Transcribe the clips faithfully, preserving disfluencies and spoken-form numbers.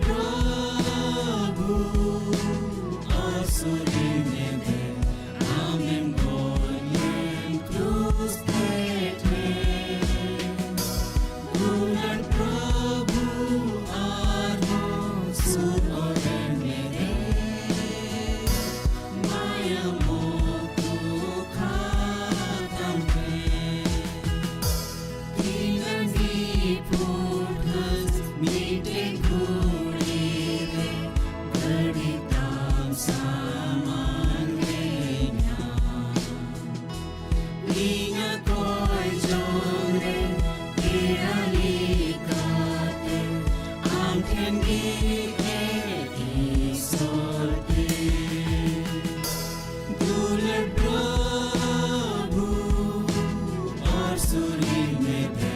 ᱯᱨᱚᱵᱷᱩ, ᱚᱥᱩᱨᱤ ᱢᱮᱫᱮ, ᱟᱢᱮᱢ ᱜᱚᱡ ᱞᱮᱱ ᱠᱨᱩᱥ ᱛᱮ ᱴᱷᱮᱱ᱾ ᱫᱩᱞᱟᱹᱲ ᱯᱨᱚᱵᱷᱩ, ᱟᱨᱦᱚᱸ ᱥᱩᱨ ᱚᱨᱮᱱ ᱢᱮᱫᱮ, ᱢᱟᱭᱟᱢ ᱢᱚᱛᱚ ᱠᱷᱟᱛᱟᱢ ᱴᱷᱮᱱ᱾ ᱛᱤᱱᱟᱹᱜ ᱱᱤᱯᱷᱩᱴ ᱜᱷᱟᱥ ᱢᱤᱫᱴᱮᱱ ᱜᱷᱩᱲᱤ ᱨᱮ ᱜᱷᱟᱹᱲᱤ ᱛᱟᱢ ᱥᱟᱢᱟᱝ ᱨᱮ ᱧᱟᱢ᱾ ᱤᱧᱟᱹᱜ ᱠᱚᱭ ᱡᱚᱝ ᱨᱮ ᱯᱮᱲᱟ ᱞᱮᱠᱟᱛᱮ ᱟᱢ ᱴᱷᱮᱱ ᱜᱮ ᱮ ᱤᱥᱚᱨ ᱛᱮ᱾ ᱫᱩᱞᱟᱹᱲ ᱯᱨᱚᱵᱷᱩ, ᱚᱨ ᱥᱩᱨᱤ ᱢᱮᱫᱮ,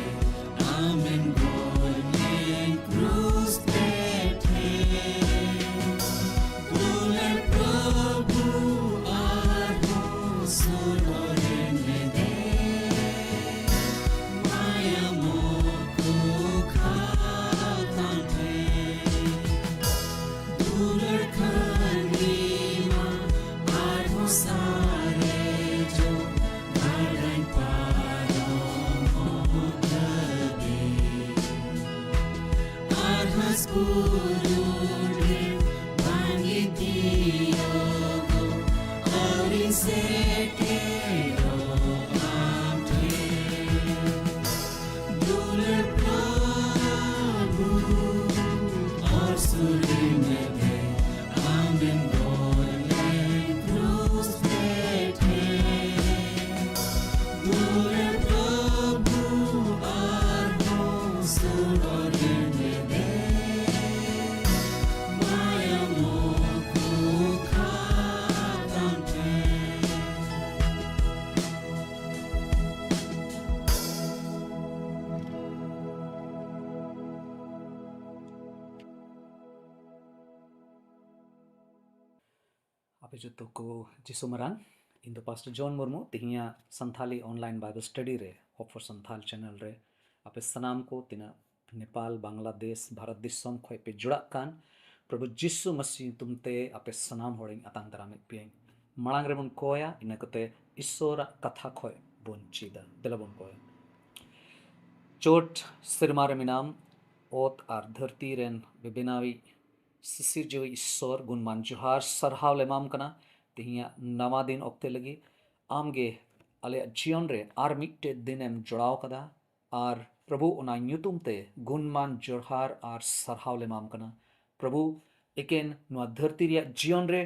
ᱟᱢᱮᱢ ᱜᱚᱡ ᱞᱮᱱ ᱠᱨᱩᱥ ᱛᱮ ᱴᱷᱮᱱ᱾ ᱫᱩᱞᱟᱹᱲ ᱯᱨᱚᱵᱷᱩ, ᱟᱨᱦᱚᱸ ᱥᱩᱨ ᱚᱨᱮᱱ ᱢᱮᱫᱮ, ᱢᱟᱭᱟᱢ ᱢᱚᱛᱚ ᱠᱷᱟᱛᱟᱢ ᱴᱷᱮᱱ᱾ ᱫᱩᱞᱟᱹᱲ ᱠᱷᱟᱹᱱᱤ ᱢᱟ ᱟᱨᱦᱚᱸ ᱥᱟᱨᱮᱡᱚᱜ, ᱜᱟᱰᱟᱧ ᱯᱟᱨᱚᱢᱚᱜ ᱫᱷᱟᱹᱵᱤᱡ᱾ ᱟᱨ ᱦᱟᱸᱥ ᱵᱩᱨᱩ ᱨᱮ ᱵᱟᱝ ᱤᱧ ᱛᱤᱭᱳᱜᱚᱜ, ᱟᱹᱣᱨᱤᱧ ᱥᱮᱴᱮᱨᱚᱜ ᱟᱢ ᱴᱷᱮᱱ᱾ ᱫᱩᱞᱟᱹᱲ ᱯᱨᱚᱵᱷᱩ, ᱚᱨ ᱥᱩᱨᱤ ᱢᱮᱫᱮ, ᱟᱢᱮᱢ ᱜᱚᱡ ᱞᱮᱱ ᱠᱨᱩᱥ ᱛᱮ ᱴᱷᱮᱱ᱾ ᱫᱩᱞᱟᱹᱲ ᱯᱨᱚᱵᱷᱩ, ᱟᱨᱦᱚᱸ ᱥᱩᱨ ᱚᱨᱮᱱ ᱢᱮᱫᱮ, ᱢᱟᱭᱟᱢ ᱢᱚᱛᱚ ᱠᱷᱟᱛᱟᱢ ᱴᱷᱮᱱ᱾ ᱟᱯᱮ ᱡᱚᱛᱚ ᱠᱚ ᱡᱤᱥᱩ ᱢᱟᱨᱟᱝ᱾ ᱤᱧ ᱫᱚ ᱯᱟᱥᱴᱚᱨ ᱡᱚᱱ ᱢᱩᱨᱢᱩ᱾ ᱛᱮᱦᱮᱧᱟᱜ ᱥᱟᱱᱛᱷᱟᱞᱤ online Bible study ᱨᱮ, Hope for Santhal channel ᱨᱮ ᱟᱯᱮ ᱥᱟᱱᱟᱢ ᱠᱚ ᱛᱤᱱᱟᱹᱜ ᱱᱮᱯᱟᱞ, ᱵᱟᱝᱞᱟᱫᱮᱥ, ᱵᱷᱟᱨᱚᱛ ᱫᱤᱥᱚᱢ ᱠᱷᱚᱱ ᱯᱮ ᱡᱚᱲᱟᱜ ᱠᱟᱱ, ᱯᱨᱚᱵᱷᱩ ᱡᱤᱥᱩ ᱢᱟᱹᱥᱤ ᱧᱩᱛᱩᱢ ᱛᱮ ᱟᱯᱮ ᱥᱟᱱᱟᱢ ᱦᱚᱲᱤᱧ ᱟᱛᱟᱝ ᱫᱟᱨᱟᱢᱮᱫ ᱯᱮᱭᱟᱹᱧ᱾ ᱢᱟᱲᱟᱝ ᱨᱮᱵᱚᱱ ᱠᱚᱭᱟ, ᱤᱱᱟᱹ ᱠᱟᱛᱮ ᱤᱥᱥᱚᱨᱟᱜ ᱠᱟᱛᱷᱟ ᱠᱷᱚᱱ ᱵᱚᱱ ᱪᱮᱫᱟ᱾ ᱫᱮᱞᱟ ᱵᱚᱱ ᱠᱚᱭᱟ᱾ ᱪᱚᱴ ᱥᱮᱨᱢᱟ ᱨᱮ ᱢᱮᱱᱟᱢ, ᱚᱛ ᱟᱨ ᱫᱷᱟᱹᱨᱛᱤ ᱨᱮᱱ ᱵᱮᱱᱟᱣᱤᱡ ᱥᱤᱥᱤᱨᱡᱟᱹᱣᱤᱡ ᱤᱥᱥᱚᱨ ᱜᱩᱱᱢᱟᱱ ᱡᱚᱦᱟᱨ ᱥᱟᱨᱦᱟᱣ ᱞᱮ ᱮᱢᱟᱢ ᱠᱟᱱᱟ᱾ ᱛᱮᱦᱮᱧᱟᱜ ᱱᱟᱣᱟ ᱫᱤᱱ ᱚᱠᱛᱮ ᱞᱟᱹᱜᱤᱫ ᱟᱢᱜᱮ ᱟᱞᱮᱭᱟᱜ ᱡᱤᱭᱚᱱ ᱨᱮ ᱟᱨ ᱢᱤᱫᱴᱮᱡ ᱫᱤᱱᱮᱢ ᱡᱚᱲᱟᱣ ᱠᱟᱫᱟ᱾ ᱟᱨ ᱯᱨᱚᱵᱷᱩ, ᱚᱱᱟ ᱧᱩᱛᱩᱢ ᱛᱮ ᱜᱩᱱᱢᱟᱱ ᱡᱚᱦᱟᱨ ᱟᱨ ᱥᱟᱨᱦᱟᱣ ᱞᱮ ᱮᱢᱟᱢ ᱠᱟᱱᱟ᱾ ᱯᱨᱚᱵᱷᱩ, ᱮᱠᱮᱱ ᱱᱚᱣᱟ ᱫᱷᱟᱹᱨᱛᱤ ᱨᱮᱭᱟᱜ ᱡᱤᱭᱚᱱ ᱨᱮ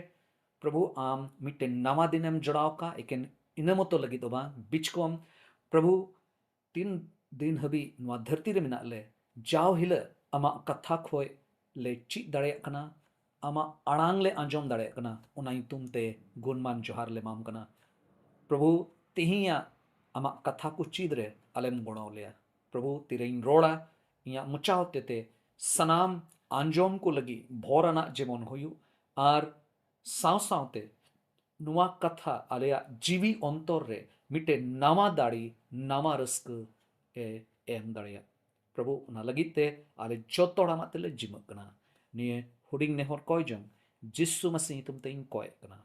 ᱯᱨᱚᱵᱷᱩ ᱟᱢ ᱢᱤᱫᱴᱮᱱ ᱱᱟᱣᱟ ᱫᱤᱱᱮᱢ ᱡᱚᱲᱟᱣ ᱠᱟᱜ᱾ ᱮᱠᱮᱱ ᱤᱱᱟᱹ ᱢᱚᱛᱚ ᱞᱟᱹᱜᱤᱫ ᱫᱚ ᱵᱟᱝ, ᱵᱤᱪᱠᱚᱢ ᱯᱨᱚᱵᱷᱩ ᱛᱤᱱ ᱫᱤᱱ ᱦᱟᱹᱵᱤᱡ ᱱᱚᱣᱟ ᱫᱷᱟᱹᱨᱛᱤ ᱨᱮ ᱢᱮᱱᱟᱜ ᱞᱮ, ᱡᱟᱣ ᱦᱤᱞᱳᱜ ᱟᱢᱟᱜ ᱠᱟᱛᱷᱟ ᱠᱷᱚᱡ ᱞᱮ ᱪᱮᱫ ᱫᱟᱲᱮᱭᱟᱜ ᱠᱟᱱᱟ, ᱟᱢᱟᱜ ᱟᱲᱟᱝ ᱞᱮ ᱟᱸᱡᱚᱢ ᱫᱟᱲᱮᱭᱟᱜ ᱠᱟᱱᱟ, ᱚᱱᱟ ᱧᱩᱛᱩᱢ ᱛᱮ ᱜᱩᱱᱢᱟᱱ ᱡᱚᱦᱟᱨ ᱞᱮ ᱮᱢᱟᱢ ᱠᱟᱱᱟ᱾ ᱯᱨᱚᱵᱷᱩ, ᱛᱮᱦᱮᱧᱟᱜ ᱟᱢᱟᱜ ᱠᱟᱛᱷᱟ ᱠᱚ ᱪᱮᱫ ᱨᱮ ᱟᱞᱮᱢ ᱜᱚᱲᱚ ᱞᱮᱭᱟ᱾ ᱯᱨᱚᱵᱷᱩ, ᱛᱤᱨᱮᱧ ᱨᱚᱲᱟ, ᱤᱧᱟᱹᱜ ᱢᱚᱪᱟ ᱦᱚᱛᱮᱛᱮ ᱥᱟᱱᱟᱢ ᱟᱸᱡᱚᱢ ᱠᱚ ᱞᱟᱹᱜᱤᱫ ᱵᱷᱚᱨ ᱟᱱᱟᱜ ᱡᱮᱢᱚᱱ ᱦᱩᱭᱩᱜ, ᱟᱨ ᱥᱟᱶ ᱥᱟᱶᱛᱮ ᱱᱚᱣᱟ ᱠᱟᱛᱷᱟ ᱟᱞᱮᱭᱟᱜ ᱡᱤᱣᱤ ᱚᱱᱛᱚᱨ ᱨᱮ ᱢᱤᱫᱴᱮᱱ ᱱᱟᱣᱟ ᱫᱟᱲᱮ, ᱱᱟᱣᱟ ᱨᱟᱹᱥᱠᱟᱹ ᱮ ᱮᱢ ᱫᱟᱲᱮᱭᱟᱜ᱾ ᱯᱨᱚᱵᱷᱩ, ᱚᱱᱟ ᱞᱟᱹᱜᱤᱫ ᱛᱮ ᱟᱞᱮ ᱡᱚᱛᱚ ᱦᱚᱲ ᱟᱢᱟᱜ ᱛᱮᱞᱮ ᱡᱤᱢᱟᱹᱜ ᱠᱟᱱᱟ᱾ ᱱᱤᱭᱟᱹ ᱦᱩᱰᱤᱧ ᱱᱮᱦᱚᱨ ᱠᱚᱭ ᱡᱚᱝ ᱡᱤᱥᱩ ᱢᱟᱹᱥᱤ ᱧᱩᱛᱩᱢ ᱛᱮᱧ ᱠᱚᱭᱮᱫ ᱠᱟᱱᱟ᱾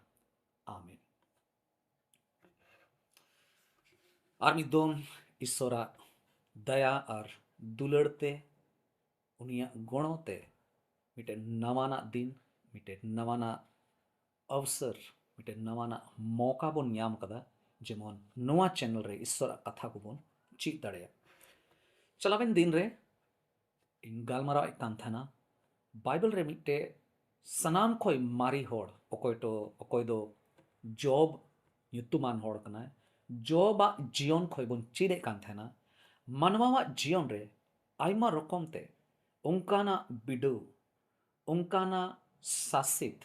ᱟᱢᱮᱱ᱾ ᱟᱨ ᱢᱤᱫ ᱫᱚᱢ ᱤᱥᱥᱚᱨᱟᱜ ᱫᱟᱭᱟ ᱟᱨ ᱫᱩᱞᱟᱹᱲ ᱛᱮ, ᱩᱱᱤᱭᱟᱜ ᱜᱚᱲᱚ ᱛᱮ ᱢᱤᱫᱴᱮᱱ ᱱᱟᱣᱟᱱᱟᱜ ᱫᱤᱱ, ᱢᱤᱫᱴᱮᱱ ᱱᱟᱣᱟᱱᱟᱜ ᱚᱵᱥᱚᱨ, ᱢᱤᱫᱴᱮᱱ ᱱᱟᱣᱟᱱᱟᱜ ᱢᱚᱠᱟ ᱵᱚᱱ ᱧᱟᱢ ᱠᱟᱫᱟ, ᱡᱮᱢᱚᱱ ᱱᱚᱣᱟ ᱪᱮᱱᱮᱞ ᱨᱮ ᱤᱥᱥᱚᱨᱟᱜ ᱠᱟᱛᱷᱟ ᱠᱚᱵᱚᱱ ᱪᱮᱫ ᱫᱟᱲᱮᱭᱟᱜ᱾ ᱪᱟᱞᱟᱣᱮᱱ ᱫᱤᱱ ᱨᱮ ᱤᱧ ᱜᱟᱞᱢᱟᱨᱟᱣᱮᱫ ᱠᱟᱱ ᱛᱟᱦᱮᱱᱟ, ᱵᱟᱭᱵᱮᱞ ᱨᱮ ᱢᱤᱫᱴᱮᱡ ᱥᱟᱱᱟᱢ ᱠᱷᱚᱡ ᱢᱟᱨᱮ ᱦᱚᱲ, ᱚᱠᱚᱭ ᱴᱚ-, ᱚᱠᱚᱭ ᱫᱚ ᱡᱚᱵ ᱧᱩᱛᱩᱢᱟᱱ ᱦᱚᱲ ᱠᱟᱱᱟᱭ᱾ ᱡᱚᱵᱟᱜ ᱡᱤᱭᱚᱱ ᱠᱷᱚᱡ ᱵᱚᱱ ᱪᱮᱫ ᱮᱫ ᱠᱟᱱ ᱛᱟᱦᱮᱱᱟ᱾ ᱢᱟᱱᱣᱟᱣᱟᱜ ᱡᱤᱭᱚᱱ ᱨᱮ ᱟᱭᱢᱟ ᱨᱚᱠᱚᱢ ᱛᱮ ᱚᱱᱠᱟᱱᱟᱜ ᱵᱤᱰᱟᱹᱣ, ᱚᱱᱠᱟᱱᱟᱜ ᱥᱟᱥᱮᱛ,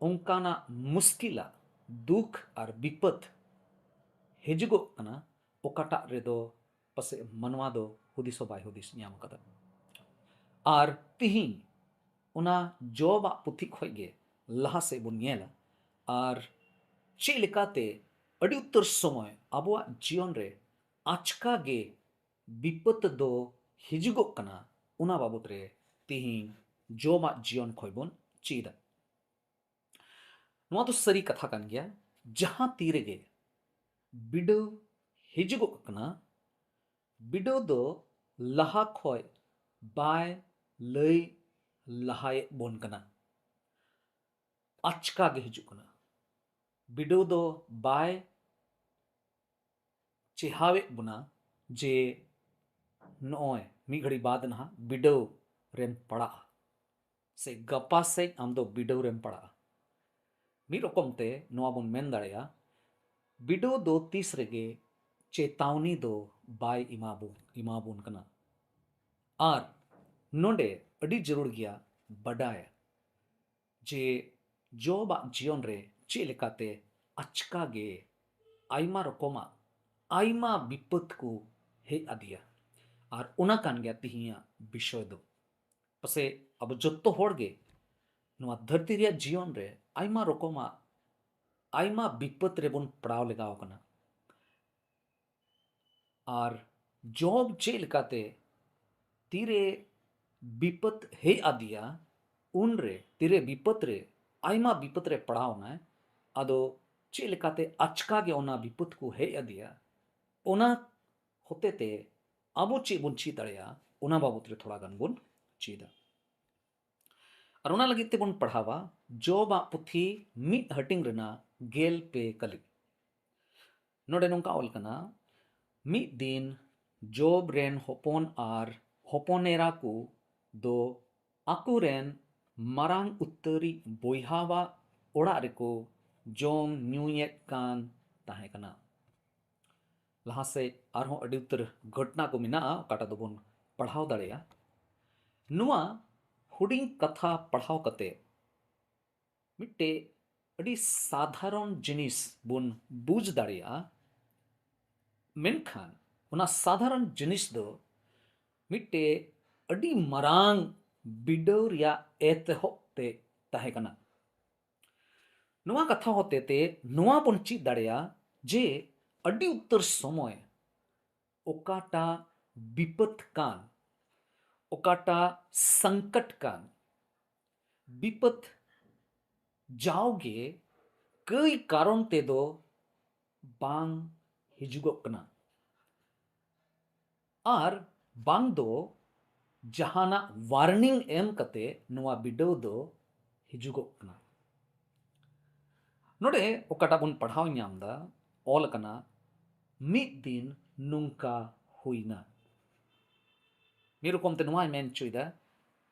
ᱚᱱᱠᱟᱱᱟᱜ ᱢᱩᱥᱠᱤᱞᱟᱜ ᱫᱩᱠ ᱟᱨ ᱵᱤᱯᱚᱫ ᱦᱤᱡᱩᱜᱚᱜ ᱠᱟᱱᱟ, ᱚᱠᱟᱴᱟᱜ ᱨᱮᱫᱚ ᱯᱟᱥᱮᱡ ᱢᱟᱱᱣᱟ ᱫᱚ ᱦᱩᱫᱤᱥ ᱦᱚᱸ ᱵᱟᱭ ᱦᱩᱫᱤᱥ ᱧᱟᱢ ᱠᱟᱫᱟ᱾ ᱟᱨ ᱛᱤᱦᱤᱧ ᱚᱱᱟ ᱡᱚᱵᱟᱜ ᱯᱩᱛᱷᱤ ᱠᱷᱚᱡ ᱜᱮ ᱞᱟᱦᱟ ᱥᱮᱫ ᱵᱚᱱ ᱧᱮᱞᱟ, ᱟᱨ ᱪᱮᱫ ᱞᱮᱠᱟᱛᱮ ᱟᱹᱰᱤ ᱩᱛᱟᱹᱨ ᱥᱚᱢᱚᱭ ᱟᱵᱚᱣᱟᱜ ᱡᱤᱭᱚᱱ ᱨᱮ ᱟᱪᱠᱟ ᱜᱮ ᱵᱤᱯᱚᱫ ᱫᱚ ᱦᱤᱡᱩᱜᱚᱜ ᱠᱟᱱᱟ, ᱚᱱᱟ ᱵᱟᱵᱚᱛ ᱨᱮ ᱛᱤᱦᱤᱧ ᱡᱚᱵᱟᱜ ᱡᱤᱭᱚᱱ ᱠᱷᱚᱱ ᱵᱚᱱ ᱪᱮᱫᱟ᱾ ᱱᱚᱣᱟ ᱫᱚ ᱥᱟᱹᱨᱤ ᱠᱟᱛᱷᱟ ᱠᱟᱱ ᱜᱮᱭᱟ, ᱡᱟᱦᱟᱸ ᱛᱤ ᱨᱮᱜᱮ ᱵᱤᱰᱟᱹᱣ ᱦᱤᱡᱩᱜᱚᱜ ᱠᱟᱱᱟ, ᱵᱤᱰᱟᱹᱣ ᱫᱚ ᱞᱟᱦᱟ ᱠᱷᱚᱱ ᱵᱟᱭ ᱞᱟᱹᱭ ᱞᱟᱦᱟᱭᱮᱫ ᱵᱚᱱ ᱠᱟᱱᱟ, ᱟᱪᱠᱟ ᱜᱮ ᱦᱤᱡᱩᱜ ᱠᱟᱱᱟ᱾ ᱵᱤᱰᱟᱹᱣ ᱫᱚ ᱵᱟᱭ ᱪᱮᱦᱟᱣᱮᱫ ᱵᱚᱱᱟ ᱡᱮ ᱱᱚᱜᱼᱚᱭ ᱢᱤᱫ ᱜᱷᱟᱹᱲᱤ ᱵᱟᱫᱽ ᱱᱟᱦᱟᱜ ᱵᱤᱰᱟᱹᱣ ᱨᱮᱢ ᱯᱟᱲᱟᱜᱼᱟ, ᱥᱮ ᱜᱟᱯᱟ ᱥᱮᱫ ᱟᱢ ᱫᱚ ᱵᱤᱰᱟᱹᱣ ᱨᱮᱢ ᱯᱟᱲᱟᱜᱼᱟ᱾ ᱢᱤᱫ ᱨᱚᱠᱚᱢ ᱛᱮ ᱱᱚᱣᱟ ᱵᱚᱱ ᱢᱮᱱ ᱫᱟᱲᱮᱭᱟᱜᱼᱟ, ᱵᱤᱰᱟᱹᱣ ᱫᱚ ᱛᱤᱥ ᱨᱮᱜᱮ ᱪᱮᱛᱟᱣᱱᱤ ᱫᱚ ᱵᱟᱭ ᱮᱢᱟ ᱵᱚᱱ, ᱮᱢᱟ ᱵᱚᱱ ᱠᱟᱱᱟ᱾ ᱟᱨ ᱱᱚᱰᱮ ᱟᱹᱰᱤ ᱡᱟᱹᱨᱩᱲ ᱜᱮᱭᱟ ᱵᱟᱰᱟᱭ ᱡᱮ ᱡᱚᱵᱟᱜ ᱡᱤᱭᱚᱱ ᱨᱮ ᱪᱮᱫ ᱞᱮᱠᱟᱛᱮ ᱟᱪᱠᱟ ᱜᱮ ᱟᱭᱢᱟ ᱨᱚᱠᱚᱢᱟᱜ ᱟᱭᱢᱟ ᱵᱤᱯᱚᱫ ᱠᱚ ᱦᱮᱡ ᱟᱫᱮᱭᱟ᱾ ᱟᱨ ᱚᱱᱟ ᱠᱟᱱ ᱜᱮᱭᱟ ᱛᱤᱦᱤᱧᱟᱜ ᱵᱤᱥᱚᱭ ᱫᱚ᱾ ᱯᱟᱥᱮᱡ ᱟᱵᱚ ᱡᱚᱛᱚ ᱦᱚᱲ ᱜᱮ ᱱᱚᱣᱟ ᱫᱷᱟᱹᱨᱛᱤ ᱨᱮᱭᱟᱜ ᱡᱤᱭᱚᱱ ᱨᱮ ᱟᱭᱢᱟ ᱨᱚᱠᱚᱢᱟᱜ ᱟᱭᱢᱟ ᱵᱤᱯᱚᱫ ᱨᱮᱵᱚᱱ ᱯᱟᱲᱟᱣ ᱞᱮᱜᱟᱣ ᱠᱟᱱᱟ᱾ ᱟᱨ ᱡᱚᱵ ᱪᱮᱫ ᱞᱮᱠᱟᱛᱮ ᱛᱤᱨᱮ ᱵᱤᱯᱚᱫ ᱦᱮᱡ ᱟᱫᱮᱭᱟ, ᱩᱱᱨᱮ ᱛᱤᱨᱮ ᱵᱤᱯᱚᱫ ᱨᱮ, ᱟᱭᱢᱟ ᱵᱤᱯᱚᱫ ᱨᱮ ᱯᱟᱲᱟᱣ ᱮᱱᱟᱭ, ᱟᱫᱚ ᱪᱮᱫ ᱞᱮᱠᱟᱛᱮ ᱟᱪᱠᱟ ᱜᱮ ᱚᱱᱟ ᱵᱤᱯᱚᱫ ᱠᱚ ᱦᱮᱡ ᱟᱫᱮᱭᱟ, ᱚᱱᱟ ᱦᱚᱛᱮᱛᱮ ᱟᱵᱚ ᱪᱮᱫ ᱵᱚᱱ ᱪᱮᱫ ᱫᱟᱲᱮᱭᱟᱜᱼᱟ, ᱚᱱᱟ ᱵᱟᱵᱚᱛ ᱨᱮ ᱛᱷᱚᱲᱟ ᱜᱟᱱ ᱵᱚᱱ ᱪᱮᱫᱟ᱾ ᱟᱨ ᱚᱱᱟ ᱞᱟᱹᱜᱤᱫ ᱛᱮᱵᱚᱱ ᱯᱟᱲᱦᱟᱣᱟ ᱡᱚᱵᱟᱜ ᱯᱩᱛᱷᱤ ᱢᱤᱫ ᱦᱟᱹᱴᱤᱧ ᱨᱮᱱᱟᱜ ᱜᱮᱞ ᱯᱮ ᱠᱟᱹᱞᱤ᱾ ᱱᱚᱰᱮ ᱱᱚᱝᱠᱟ ᱚᱞ ᱠᱟᱱᱟ, ᱢᱤᱫ ᱫᱤᱱ ᱡᱚᱵ ᱨᱮᱱ ᱦᱚᱯᱚᱱ ᱟᱨ ᱦᱚᱯᱚᱱᱮᱨᱟ ᱠᱚ ᱫᱚ ᱟᱠᱚ ᱨᱮᱱ ᱢᱟᱨᱟᱝ ᱩᱛᱟᱹᱨᱤᱡ ᱵᱚᱭᱦᱟᱣᱟᱜ ᱚᱲᱟᱜ ᱨᱮᱠᱚ ᱡᱚᱢ ᱧᱩᱭᱮᱫ ᱠᱟᱱ ᱛᱟᱦᱮᱸ ᱠᱟᱱᱟ᱾ ᱞᱟᱦᱟ ᱥᱮᱫ ᱟᱨᱦᱚᱸ ᱟᱹᱰᱤ ᱩᱛᱟᱹᱨ ᱜᱷᱚᱴᱱᱟ ᱠᱚ ᱢᱮᱱᱟᱜᱼᱟ, ᱚᱠᱟᱴᱟᱜ ᱫᱚᱵᱚᱱ ᱯᱟᱲᱦᱟᱣ ᱫᱟᱲᱮᱭᱟᱜᱼᱟ᱾ ᱱᱚᱣᱟ ᱦᱩᱰᱤᱧ ᱠᱟᱛᱷᱟ ᱯᱟᱲᱦᱟᱣ ᱠᱟᱛᱮ ᱢᱤᱫᱴᱮᱡ ᱟᱹᱰᱤ ᱥᱟᱫᱷᱟᱨᱚᱱ ᱡᱤᱱᱤᱥ ᱵᱚᱱ ᱵᱩᱡᱽ ᱫᱟᱲᱮᱭᱟᱜᱼᱟ, ᱢᱮᱱᱠᱷᱟᱱ ᱚᱱᱟ ᱥᱟᱫᱷᱟᱨᱚᱱ ᱡᱤᱱᱤᱥ ᱫᱚ ᱢᱤᱫᱴᱮᱡ ᱟᱹᱰᱤ ᱢᱟᱨᱟᱝ ᱵᱤᱰᱟᱹᱣ ᱨᱮᱭᱟᱜ ᱮᱛᱚᱦᱚᱵ ᱛᱮ ᱛᱟᱦᱮᱸ ᱠᱟᱱᱟ᱾ ᱱᱚᱣᱟ ᱠᱟᱛᱷᱟ ᱦᱚᱛᱮᱛᱮ ᱱᱚᱣᱟ ᱵᱚᱱ ᱪᱮᱫ ᱫᱟᱲᱮᱭᱟᱜᱼᱟ ᱡᱮ ᱟᱹᱰᱤ ᱩᱛᱟᱹᱨ ᱥᱚᱢᱚᱭ ᱚᱠᱟᱴᱟᱜ ᱵᱤᱯᱚᱫ ᱠᱟᱱ, ᱚᱠᱟᱴᱟᱜ ᱥᱚᱝᱠᱚᱴ ᱠᱟᱱ, ᱵᱤᱯᱚᱫ ᱡᱟᱣᱜᱮ ᱠᱟᱹᱭ ᱠᱟᱨᱚᱱ ᱛᱮᱫᱚ ᱵᱟᱝ ᱦᱤᱡᱩᱜᱚᱜ ᱠᱟᱱᱟ, ᱟᱨ ᱵᱟᱝ ᱫᱚ ᱡᱟᱦᱟᱱᱟᱜ ᱣᱟᱨᱱᱤᱝ ᱮᱢ ᱠᱟᱛᱮ ᱱᱚᱣᱟ ᱵᱤᱰᱟᱹᱣ ᱫᱚ ᱦᱤᱡᱩᱜᱚᱜ ᱠᱟᱱᱟ᱾ ᱱᱚᱰᱮ ᱚᱠᱟᱴᱟᱜ ᱵᱚᱱ ᱯᱟᱲᱦᱟᱣ ᱧᱟᱢ ᱮᱫᱟ, ᱚᱞ ᱟᱠᱟᱱᱟ, ᱢᱤᱫ ᱫᱤᱱ ᱱᱚᱝᱠᱟ ᱦᱩᱭᱱᱟ᱾ ᱢᱤᱫ ᱨᱚᱠᱚᱢ ᱛᱮ ᱱᱚᱣᱟᱭ ᱢᱮᱱ ᱦᱚᱪᱚᱭᱮᱫᱟ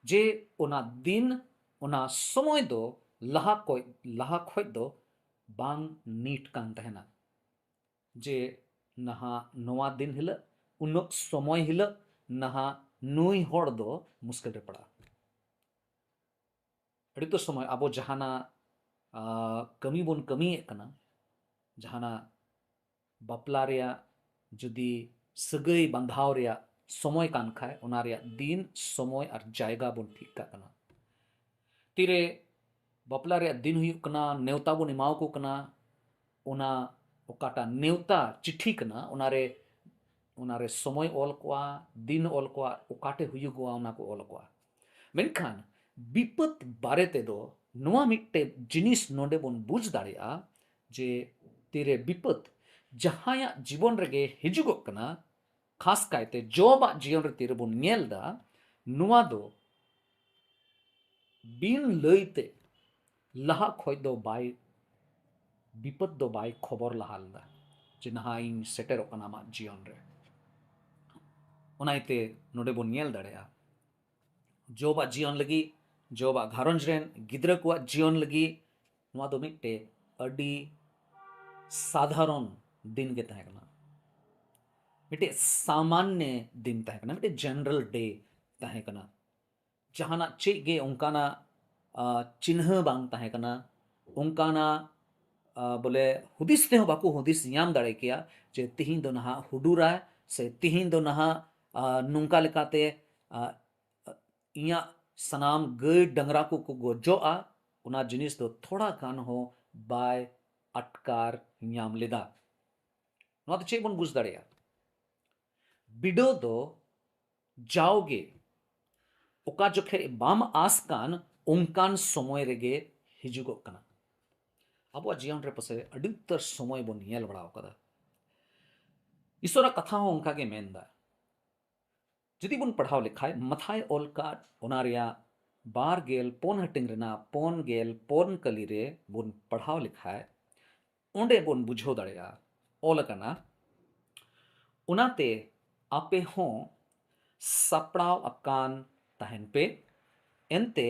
ᱡᱮ ᱚᱱᱟ ᱫᱤᱱ, ᱚᱱᱟ ᱥᱚᱢᱚᱭ ᱫᱚ ᱞᱟᱦᱟ ᱠᱷᱚᱡ, ᱞᱟᱦᱟ ᱠᱷᱚᱡ ᱫᱚ ᱵᱟᱝ ᱱᱤᱴ ᱠᱟᱱ ᱛᱟᱦᱮᱱᱟ᱾ ᱡᱮ ᱱᱟᱦᱟᱜ ᱱᱚᱣᱟ ᱫᱤᱱ ᱦᱤᱞᱳᱜ, ᱩᱱᱟᱹᱜ ᱥᱚᱢᱚᱭ ᱦᱤᱞᱳᱜ ᱱᱟᱦᱟᱜ ᱱᱩᱭ ᱦᱚᱲ ᱫᱚ ᱢᱩᱥᱠᱤᱞ ᱨᱮ ᱯᱟᱲᱟᱜᱼᱟ᱾ ᱟᱹᱰᱤ ᱩᱛᱟᱹᱨ ᱥᱚᱢᱚᱭ ᱟᱵᱚ ᱡᱟᱦᱟᱱᱟᱜ, ᱟ, ᱠᱟᱹᱢᱤ ᱵᱚᱱ ᱠᱟᱹᱢᱤᱭᱮᱫ ᱠᱟᱱᱟ, ᱡᱟᱦᱟᱱᱟᱜ ᱵᱟᱯᱞᱟ ᱨᱮᱭᱟᱜ ᱡᱩᱫᱤ ᱥᱟᱹᱜᱟᱹᱭ ᱵᱟᱸᱫᱷᱟᱣ ᱨᱮᱭᱟᱜ ᱥᱚᱢᱚᱭ ᱠᱟᱱ ᱠᱷᱟᱡ, ᱚᱱᱟ ᱨᱮᱭᱟᱜ ᱫᱤᱱ, ᱥᱚᱢᱚᱭ ᱟᱨ ᱡᱟᱭᱜᱟ ᱵᱚᱱ ᱴᱷᱤᱠ ᱠᱟᱜ ᱠᱟᱱᱟ᱾ ᱛᱤᱨᱮ ᱵᱟᱯᱞᱟ ᱨᱮᱭᱟᱜ ᱫᱤᱱ ᱦᱩᱭᱩᱜ ᱠᱟᱱᱟ, ᱱᱮᱣᱛᱟ ᱵᱚᱱ ᱮᱢᱟᱣᱟᱠᱚ ᱠᱟᱱᱟ, ᱚᱱᱟ ᱚᱠᱟᱴᱟᱜ ᱱᱮᱣᱛᱟ ᱪᱤᱴᱷᱤ ᱠᱟᱱᱟ, ᱚᱱᱟᱨᱮ, ᱚᱱᱟᱨᱮ ᱥᱚᱢᱚᱭ ᱚᱞ ᱠᱚᱜᱼᱟ, ᱫᱤᱱ ᱚᱞ ᱠᱚᱜᱼᱟ, ᱚᱠᱟᱴᱷᱮ ᱦᱩᱭᱩᱜᱚᱜᱼᱟ, ᱚᱱᱟ ᱠᱚ ᱚᱞ ᱠᱚᱜᱼᱟ᱾ ᱢᱮᱱᱠᱷᱟᱱ ᱵᱤᱯᱚᱫ ᱵᱟᱨᱮ ᱛᱮᱫᱚ ᱱᱚᱣᱟ ᱢᱤᱫᱴᱮᱡ ᱡᱤᱱᱤᱥ ᱱᱚᱰᱮ ᱵᱚᱱ ᱵᱩᱡᱽ ᱫᱟᱲᱮᱭᱟᱜᱼᱟ ᱡᱮ ᱛᱤᱨᱮ ᱵᱤᱯᱚᱫ ᱡᱟᱦᱟᱸᱭᱟᱜ ᱡᱤᱵᱚᱱ ᱨᱮᱜᱮ ᱦᱤᱡᱩᱜᱚᱜ ᱠᱟᱱᱟ, ᱠᱷᱟᱥ ᱠᱟᱭᱛᱮ ᱡᱚᱵᱟᱜ ᱡᱤᱭᱚᱱ ᱨᱮ ᱛᱤᱨᱮᱵᱚᱱ ᱧᱮᱞ ᱮᱫᱟ, ᱱᱚᱣᱟ ᱫᱚ ᱵᱤᱱ ᱞᱟᱹᱭᱛᱮ ᱞᱟᱦᱟ ᱠᱷᱚᱡ ᱫᱚ ᱵᱟᱭ, ᱵᱤᱯᱚᱫ ᱫᱚ ᱵᱟᱭ ᱠᱷᱚᱵᱚᱨ ᱞᱟᱦᱟ ᱞᱮᱫᱟ ᱡᱮ ᱱᱟᱦᱟᱜ ᱤᱧ ᱥᱮᱴᱮᱨᱚᱜ ᱠᱟᱱᱟ ᱟᱢᱟᱜ ᱡᱤᱭᱚᱱ ᱨᱮ᱾ ᱚᱱᱟ ᱤᱭᱟᱹᱛᱮ ᱱᱚᱰᱮ ᱵᱚᱱ ᱧᱮᱞ ᱫᱟᱲᱮᱭᱟᱜᱼᱟ, ᱡᱚᱵᱟᱜ ᱡᱤᱭᱚᱱ ᱞᱟᱹᱜᱤᱫ, ᱡᱚᱵᱟᱜ ᱜᱷᱟᱨᱚᱸᱡᱽ ᱨᱮᱱ ᱜᱤᱫᱽᱨᱟᱹ ᱠᱚᱣᱟᱜ ᱡᱤᱭᱚᱱ ᱞᱟᱹᱜᱤᱫ ᱱᱚᱣᱟ ᱫᱚ ᱢᱤᱫᱴᱮᱡ ᱟᱹᱰᱤ ᱥᱟᱫᱷᱟᱨᱚᱱ ᱫᱤᱱ ᱜᱮ ᱛᱟᱦᱮᱸ ᱠᱟᱱᱟ, ᱢᱤᱫᱴᱮᱡ ᱥᱟᱢᱟᱱᱱᱚ ᱫᱤᱱ ᱛᱟᱦᱮᱸ ᱠᱟᱱᱟ, ᱢᱤᱫᱴᱮᱡ ᱡᱮᱱᱟᱨᱟᱞ ᱰᱮ ᱛᱟᱦᱮᱸ ᱠᱟᱱᱟ᱾ ᱡᱟᱦᱟᱱᱟᱜ ᱪᱮᱫ ᱜᱮ ᱚᱱᱠᱟᱱᱟᱜ, ᱟ, ᱪᱤᱱᱦᱟᱹ ᱵᱟᱝ ᱛᱟᱦᱮᱸ ᱠᱟᱱᱟ, ᱚᱱᱠᱟᱱᱟᱜ, ᱟ, ᱵᱚᱞᱮ ᱦᱩᱫᱤᱥ ᱛᱮᱦᱚᱸ ᱵᱟᱠᱚ ᱦᱩᱫᱤᱥ ᱧᱟᱢ ᱫᱟᱲᱮ ᱠᱮᱭᱟ ᱡᱮ ᱛᱤᱦᱤᱧ ᱫᱚ ᱱᱟᱦᱟᱜ ᱦᱩᱰᱩᱨᱟᱭ, ᱥᱮ ᱛᱤᱦᱤᱧ ᱫᱚ ᱱᱟᱦᱟᱜ, ᱟ, ᱱᱚᱝᱠᱟ ᱞᱮᱠᱟᱛᱮ, ᱟ, ᱤᱧᱟᱹᱜ ᱥᱟᱱᱟᱢ ᱜᱟᱹᱭ ᱰᱟᱝᱨᱟ ᱠᱚᱠᱚ ᱜᱚᱡᱚᱜᱼᱟ, ᱚᱱᱟ ᱡᱤᱱᱤᱥ ᱫᱚ ᱛᱷᱚᱲᱟ ᱜᱟᱱ ᱦᱚᱸ ᱵᱟᱭ ᱟᱴᱠᱟᱨ ᱧᱟᱢ ᱞᱮᱫᱟ᱾ ᱱᱚᱣᱟ ᱫᱚ ᱪᱮᱫ ᱵᱚᱱ ᱵᱩᱡᱽ ᱫᱟᱲᱮᱭᱟᱜᱼᱟ? ᱵᱤᱰᱟᱹᱣ ᱫᱚ ᱡᱟᱣᱜᱮ ᱚᱠᱟ ᱡᱚᱠᱷᱮᱡ ᱵᱟᱢ ᱟᱸᱥ ᱠᱟᱱ, ᱚᱱᱠᱟᱱ ᱥᱚᱢᱚᱭ ᱨᱮᱜᱮ ᱦᱤᱡᱩᱜᱚᱜ ᱠᱟᱱᱟ᱾ ᱟᱵᱚᱣᱟᱜ ᱡᱤᱭᱚᱱ ᱨᱮ ᱯᱟᱥᱮ ᱟᱹᱰᱤ ᱩᱛᱟᱹᱨ ᱥᱚᱢᱚᱭ ᱵᱚᱱ ᱧᱮᱞ ᱵᱟᱲᱟ ᱟᱠᱟᱫᱟ᱾ ᱤᱥᱚᱨᱟᱜ ᱠᱟᱛᱷᱟ ᱦᱚᱸ ᱚᱱᱠᱟ ᱜᱮ ᱢᱮᱱᱫᱟ᱾ ᱡᱩᱫᱤ ᱵᱚᱱ ᱯᱟᱲᱦᱟᱣ ᱞᱮᱠᱷᱟᱡ, ᱢᱟᱛᱷᱟᱭ ᱚᱞ ᱠᱟᱫ ᱚᱱᱟ ᱨᱮᱭᱟᱜ ᱵᱟᱨ ᱜᱮᱞ ᱯᱩᱱ ᱦᱟᱹᱴᱤᱧ ᱨᱮᱱᱟᱜ ᱯᱩᱱ ᱜᱮᱞ ᱯᱩᱱ ᱠᱟᱹᱞᱤ ᱨᱮ ᱵᱚᱱ ᱯᱟᱲᱦᱟᱣ ᱞᱮᱠᱷᱟᱡ, ᱚᱸᱰᱮ ᱵᱚᱱ ᱵᱩᱡᱷᱟᱹᱣ ᱫᱟᱲᱮᱭᱟᱜᱼᱟ, ᱚᱞ ᱟᱠᱟᱱᱟ, "ᱚᱱᱟᱛᱮ ᱟᱯᱮ ᱦᱚᱸ ᱥᱟᱯᱲᱟᱣ ᱟᱠᱟᱱ ᱛᱟᱦᱮᱱ ᱯᱮ, ᱮᱱᱛᱮ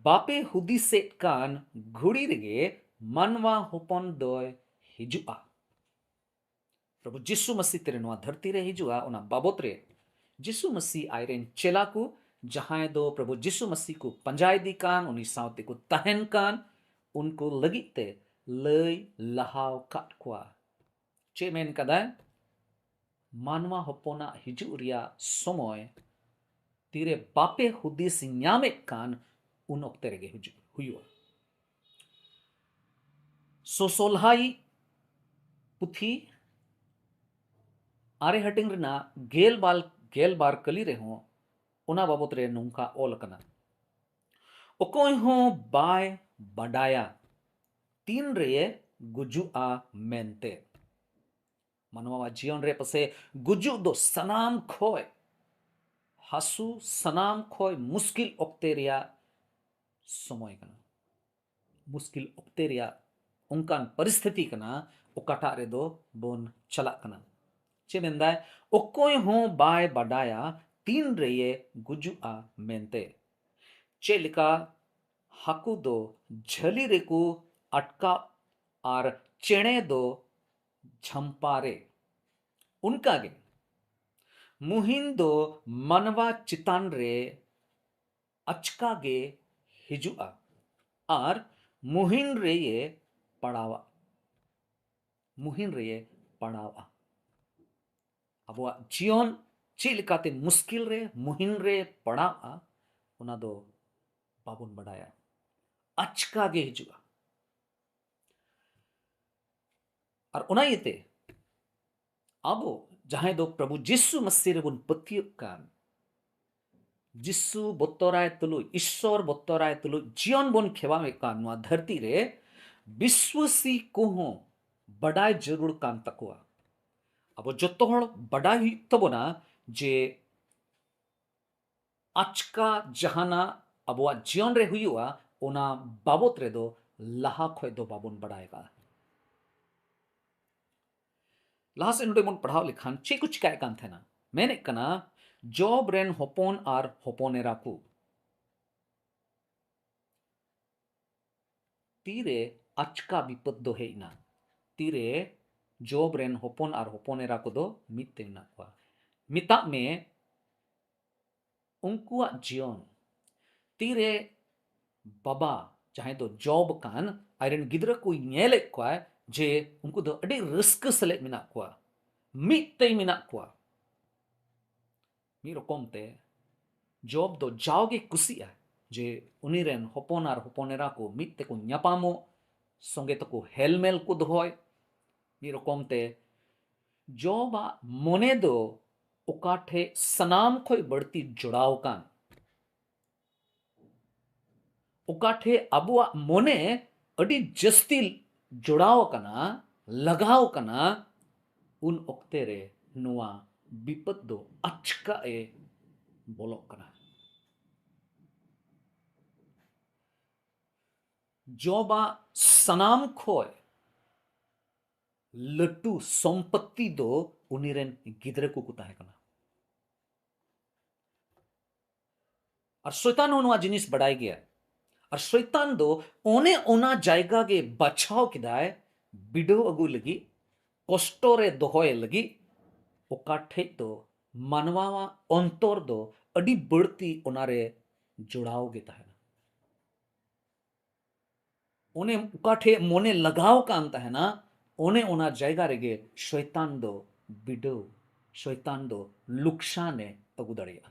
ᱵᱟᱯᱮ ᱦᱩᱫᱤᱥᱮᱫ ᱠᱟᱱ ᱜᱷᱩᱲᱤ ᱨᱮᱜᱮ ᱢᱟᱱᱣᱟ ᱦᱚᱯᱚᱱ ᱫᱚᱭ ᱦᱤᱡᱩᱜᱼᱟ᱾" ᱯᱨᱚᱵᱷᱩ ᱡᱤᱥᱩ ᱢᱟᱹᱥᱤ ᱛᱤᱨᱮ ᱱᱚᱣᱟ ᱫᱷᱟᱹᱨᱛᱤ ᱨᱮ ᱦᱤᱡᱩᱜᱼᱟ, ᱚᱱᱟ ᱵᱟᱵᱚᱛ ᱨᱮ ᱡᱤᱥᱩ ᱢᱟᱹᱥᱤ ᱟᱡᱨᱮᱱ ᱪᱮᱞᱟ ᱠᱚ, ᱡᱟᱦᱟᱸᱭ ᱫᱚ ᱯᱨᱚᱵᱷᱩ ᱡᱤᱥᱩ ᱢᱟᱹᱥᱤ ᱠᱚ ᱯᱟᱸᱡᱟ ᱤᱫᱤ ᱠᱟᱱ, ᱩᱱᱤ ᱥᱟᱶᱛᱮ ᱠᱚ ᱛᱟᱦᱮᱱ ᱠᱟᱱ, ᱩᱱᱠᱩ ᱞᱟᱹᱜᱤᱫ ᱛᱮ ᱞᱟᱹᱭ ᱞᱟᱦᱟᱣ ᱠᱟᱫ ᱠᱚᱣᱟ᱾ ᱪᱮᱫ ᱢᱮᱱ ᱠᱟᱫᱟᱭ? ᱢᱟᱱᱣᱟ ᱦᱚᱯᱚᱱᱟᱜ ᱦᱤᱡᱩᱜ ᱨᱮᱭᱟᱜ ᱥᱚᱢᱚᱭ ᱛᱤᱨᱮ ᱵᱟᱯᱮ ᱦᱩᱫᱤᱥ ᱧᱟᱢᱮᱫ ᱠᱟᱱ, ᱩᱱ ᱚᱠᱛᱮ ᱨᱮᱜᱮ ᱦᱤᱡᱩᱜ ᱦᱩᱭᱩᱜᱼᱟ᱾ ᱥᱚᱥᱚᱞᱦᱟᱭ ᱯᱩᱛᱷᱤ ᱟᱨᱮ ᱦᱟᱹᱴᱤᱧ ᱨᱮᱱᱟᱜ ᱜᱮᱞ ᱵᱟᱨ, ᱜᱮᱞ ᱵᱟᱨ ᱠᱟᱹᱞᱤ ᱨᱮᱦᱚᱸ ᱚᱱᱟ ᱵᱟᱵᱚᱛ ᱨᱮ ᱱᱚᱝᱠᱟ ᱚᱞ ᱟᱠᱟᱱᱟ, "ᱚᱠᱚᱭ ᱦᱚᱸ ᱵᱟᱭ ᱵᱟᱰᱟᱭᱟ ᱛᱤᱱ ᱨᱮ ᱜᱩᱡᱩᱜᱼᱟ ᱢᱮᱱᱛᱮ᱾" ᱢᱟᱱᱣᱟᱣᱟᱜ ᱡᱤᱭᱚᱱ ᱨᱮ ᱯᱟᱥᱮ ᱜᱩᱡᱩᱜ ᱫᱚ ᱥᱟᱱᱟᱢ ᱠᱷᱚᱭ ᱦᱟᱹᱥᱩ, ᱥᱟᱱᱟᱢ ᱠᱷᱚᱭ ᱢᱩᱥᱠᱤᱞ ᱚᱠᱛᱮ ᱨᱮᱭᱟᱜ ᱥᱚᱢᱚᱭ ᱠᱟᱱᱟ, ᱢᱩᱥᱠᱤᱞ ᱚᱠᱛᱮ ᱨᱮᱭᱟᱜ ᱚᱱᱠᱟᱱ ᱯᱚᱨᱤᱥᱛᱷᱤᱛᱤ ᱠᱟᱱᱟ, ᱚᱠᱟᱴᱟᱜ ᱨᱮᱫᱚ ᱵᱚᱱ ᱪᱟᱞᱟᱜ ᱠᱟᱱᱟ᱾ ᱪᱮᱫ ᱢᱮᱱᱫᱟᱭ? "ᱚᱠᱚᱭ ᱦᱚᱸ ᱵᱟᱭ ᱵᱟᱰᱟᱭᱟ ᱛᱤᱱ ᱨᱮᱭᱮ ᱜᱩᱡᱩᱜᱼᱟ ᱢᱮᱱᱛᱮ᱾ ᱪᱮᱫ ᱞᱮᱠᱟ ᱦᱟᱹᱠᱩ ᱫᱚ ᱡᱷᱟᱹᱞᱤ ᱨᱮᱠᱚ ᱟᱴᱠᱟᱜ ᱟᱨ ᱪᱮᱬᱮ ᱫᱚ ᱡᱷᱟᱢᱯᱟ ᱨᱮ, ᱚᱱᱠᱟᱜᱮ ᱢᱩᱦᱤᱱ ᱫᱚ ᱢᱟᱱᱣᱟ ᱪᱮᱛᱟᱱ ᱨᱮ ᱟᱪᱠᱟ ᱜᱮ ᱦᱤᱡᱩᱜᱼᱟ ᱟᱨ ᱢᱩᱦᱤᱱ ᱨᱮᱭᱮ ᱯᱟᱲᱟᱣᱟ, ᱢᱩᱦᱤᱱ ᱨᱮᱭᱮ ᱯᱟᱲᱟᱣᱟ᱾" ᱟᱵᱚᱣᱟᱜ ᱡᱤᱭᱚᱱ ᱪᱮᱫ ᱞᱮᱠᱟᱛᱮ ᱢᱩᱥᱠᱤᱞ ᱨᱮ, ᱢᱩᱦᱤᱱ ᱨᱮ ᱯᱟᱲᱟᱜᱼᱟ, ᱚᱱᱟ ᱫᱚ ᱵᱟᱵᱚᱱ ᱵᱟᱰᱟᱭᱟ᱾ ᱟᱪᱠᱟ ᱜᱮ ᱦᱤᱡᱩᱜᱼᱟ᱾ ᱟᱨ ᱚᱱᱟ ᱤᱭᱟᱹᱛᱮ ᱟᱵᱚ ᱡᱟᱦᱟᱸᱭ ᱫᱚ ᱯᱨᱚᱵᱷᱩ ᱡᱤᱥᱩ ᱢᱟᱹᱥᱤ ᱨᱮᱵᱚᱱ ᱯᱟᱹᱛᱭᱟᱹᱜ ᱠᱟᱱ, ᱡᱤᱥᱩ ᱵᱚᱛᱚᱨᱟᱭ ᱛᱩᱞᱩᱡ, ᱤᱥᱥᱚᱨ ᱵᱚᱛᱚᱨᱟᱭ ᱛᱩᱞᱩᱡ ᱡᱤᱭᱚᱱ ᱵᱚᱱ ᱠᱷᱮᱣᱟᱣᱮᱫ ᱠᱟᱱ ᱱᱚᱣᱟ ᱫᱷᱟᱹᱨᱛᱤ ᱨᱮ, ᱵᱤᱥᱣᱟᱹᱥᱤ ᱠᱚᱦᱚᱸ ᱵᱟᱰᱟᱭ ᱡᱟᱹᱨᱩᱲ ᱠᱟᱱ ᱛᱟᱠᱚᱣᱟ᱾ ᱟᱵᱚ ᱡᱚᱛᱚ ᱦᱚᱲ ᱵᱟᱰᱟᱭ ᱦᱩᱭᱩᱜ ᱛᱟᱵᱚᱱᱟ ᱡᱮ ᱟᱪᱠᱟ ᱡᱟᱦᱟᱱᱟᱜ ᱟᱵᱚᱣᱟᱜ ᱡᱤᱭᱚᱱ ᱨᱮ ᱦᱩᱭᱩᱜᱼᱟ, ᱚᱱᱟ ᱵᱟᱵᱚᱛ ᱨᱮᱫᱚ ᱞᱟᱦᱟ ᱠᱷᱚᱡ ᱫᱚ ᱵᱟᱵᱚᱱ ᱵᱟᱰᱟᱭ ᱠᱟᱜᱼᱟ᱾ ᱞᱟᱦᱟ ᱥᱮᱫ ᱱᱚᱰᱮ ᱵᱚᱱ ᱯᱟᱲᱦᱟᱣ ᱞᱮᱠᱷᱟᱱ ᱪᱮᱫ ᱠᱚ ᱪᱤᱠᱟᱭᱮᱫ ᱠᱟᱱ ᱛᱟᱦᱮᱱᱟ? ᱢᱮᱱᱮᱫ ᱠᱟᱱᱟ, ᱡᱚᱵ ᱨᱮᱱ ᱦᱚᱯᱚᱱ ᱟᱨ ᱦᱚᱯᱚᱱ ᱮᱨᱟ ᱠᱚ᱾ ᱛᱤᱨᱮ ᱟᱪᱠᱟ ᱵᱤᱯᱚᱫ ᱫᱚ ᱦᱮᱡ ᱮᱱᱟ? ᱛᱤᱨᱮ ᱡᱚᱵ ᱨᱮᱱ ᱦᱚᱯᱚᱱ ᱟᱨ ᱦᱚᱯᱚᱱ ᱮᱨᱟ ᱠᱚᱫᱚ ᱢᱤᱫ ᱛᱮ ᱢᱮᱱᱟᱜ ᱠᱚᱣᱟ? ᱢᱮᱛᱟᱜ ᱢᱮ, ᱩᱱᱠᱩᱣᱟᱜ ᱡᱤᱭᱚᱱ ᱛᱤᱨᱮ ᱵᱟᱵᱟ, ᱡᱟᱦᱟᱸᱭ ᱫᱚ ᱡᱚᱵ ᱠᱟᱱ, ᱟᱡᱨᱮᱱ ᱜᱤᱫᱽᱨᱟᱹ ᱠᱚᱭ ᱧᱮᱞᱮᱫ ᱠᱚᱣᱟ ᱡᱮ ᱩᱱᱠᱩ ᱫᱚ ᱟᱹᱰᱤ ᱨᱟᱹᱥᱠᱟᱹ ᱥᱟᱞᱟᱜ ᱢᱮᱱᱟᱜ ᱠᱚᱣᱟ, ᱢᱤᱫ ᱛᱮ ᱢᱮᱱᱟᱜ ᱠᱚᱣᱟ᱾ ᱢᱤᱫ ᱨᱚᱠᱚᱢ ᱛᱮ ᱡᱚᱵ ᱫᱚ ᱡᱟᱣᱜᱮ ᱠᱩᱥᱤᱜᱼᱟ ᱡᱮ ᱩᱱᱤ ᱨᱮᱱ ᱦᱚᱯᱚᱱ ᱟᱨ ᱦᱚᱯᱚᱱ ᱮᱨᱟ ᱠᱚ ᱢᱤᱫ ᱛᱮᱠᱚ ᱧᱟᱯᱟᱢᱚᱜ, ᱥᱚᱸᱜᱮ ᱛᱮᱠᱚ ᱦᱮᱞᱢᱮᱞ ᱠᱚ ᱫᱚᱦᱚᱭ᱾ ᱢᱤᱫ ᱨᱚᱠᱚᱢ ᱛᱮ ᱡᱚᱵᱟᱜ ᱢᱚᱱᱮ ᱫᱚ ᱚᱠᱟ ᱴᱷᱮᱡ ᱥᱟᱱᱟᱢ ᱠᱷᱚᱡ ᱵᱟᱹᱲᱛᱤ ᱡᱚᱲᱟᱣ ᱟᱠᱟᱱ, ᱚᱠᱟ ᱴᱷᱮᱡ ᱟᱵᱚᱣᱟᱜ ᱢᱚᱱᱮ ᱟᱹᱰᱤ ᱡᱟᱹᱥᱛᱤ ᱡᱚᱲᱟᱣ ᱟᱠᱟᱱᱟ, ᱞᱟᱜᱟᱣ ᱟᱠᱟᱱᱟ, ᱩᱱ ᱚᱠᱛᱮ ᱨᱮ ᱱᱚᱣᱟ ᱵᱤᱯᱚᱫ ᱫᱚ ᱟᱪᱠᱟ ᱮ ᱵᱚᱞᱚᱜ ᱠᱟᱱᱟ᱾ ᱡᱚᱵᱟᱜ ᱥᱟᱱᱟᱢ ᱠᱷᱚᱡ ᱞᱟᱹᱴᱩ ᱥᱚᱢᱯᱚᱛᱛᱤ ᱫᱚ ᱩᱱᱤ ᱨᱮᱱ ᱜᱤᱫᱽᱨᱟᱹ ᱠᱚᱠᱚ ᱛᱟᱦᱮᱸ ᱠᱟᱱᱟ᱾ ᱟᱨ ᱥᱚᱭᱛᱟᱱ ᱦᱚᱸ ᱱᱚᱣᱟ ᱡᱤᱱᱤᱥ ᱵᱟᱰᱟᱭ ᱜᱮᱭᱟ᱾ ᱟᱨ ᱥᱚᱭᱛᱟᱱ ᱫᱚ ᱚᱱᱮ ᱚᱱᱟ ᱡᱟᱭᱜᱟ ᱜᱮ ᱵᱟᱪᱷᱟᱣ ᱠᱮᱫᱟᱭ ᱵᱤᱰᱟᱹᱣ ᱟᱹᱜᱩ ᱞᱟᱹᱜᱤᱫ, ᱠᱚᱥᱴᱚ ᱨᱮ ᱫᱚᱦᱚᱭ ᱞᱟᱹᱜᱤᱫ, ᱚᱠᱟ ᱴᱷᱮᱡ ᱫᱚ ᱢᱟᱱᱣᱟᱣᱟᱜ ᱚᱱᱛᱚᱨ ᱫᱚ ᱟᱹᱰᱤ ᱵᱟᱹᱲᱛᱤ ᱚᱱᱟᱨᱮ ᱡᱚᱲᱟᱣ ᱜᱮ ᱛᱟᱦᱮᱱᱟ᱾ ᱚᱱᱮ ᱚᱠᱟ ᱴᱷᱮᱡ ᱢᱚᱱᱮ ᱞᱟᱜᱟᱣ ᱠᱟᱱ ᱛᱟᱦᱮᱱᱟ, ᱚᱱᱮ ᱚᱱᱟ ᱡᱟᱭᱜᱟ ᱨᱮᱜᱮ ᱥᱚᱭᱛᱟᱱ ᱫᱚ ᱵᱤᱰᱟᱹᱣ, ᱥᱚᱭᱛᱟᱱ ᱫᱚ ᱞᱩᱠᱥᱟᱱᱮ ᱟᱹᱜᱩ ᱫᱟᱲᱮᱭᱟᱜᱼᱟ᱾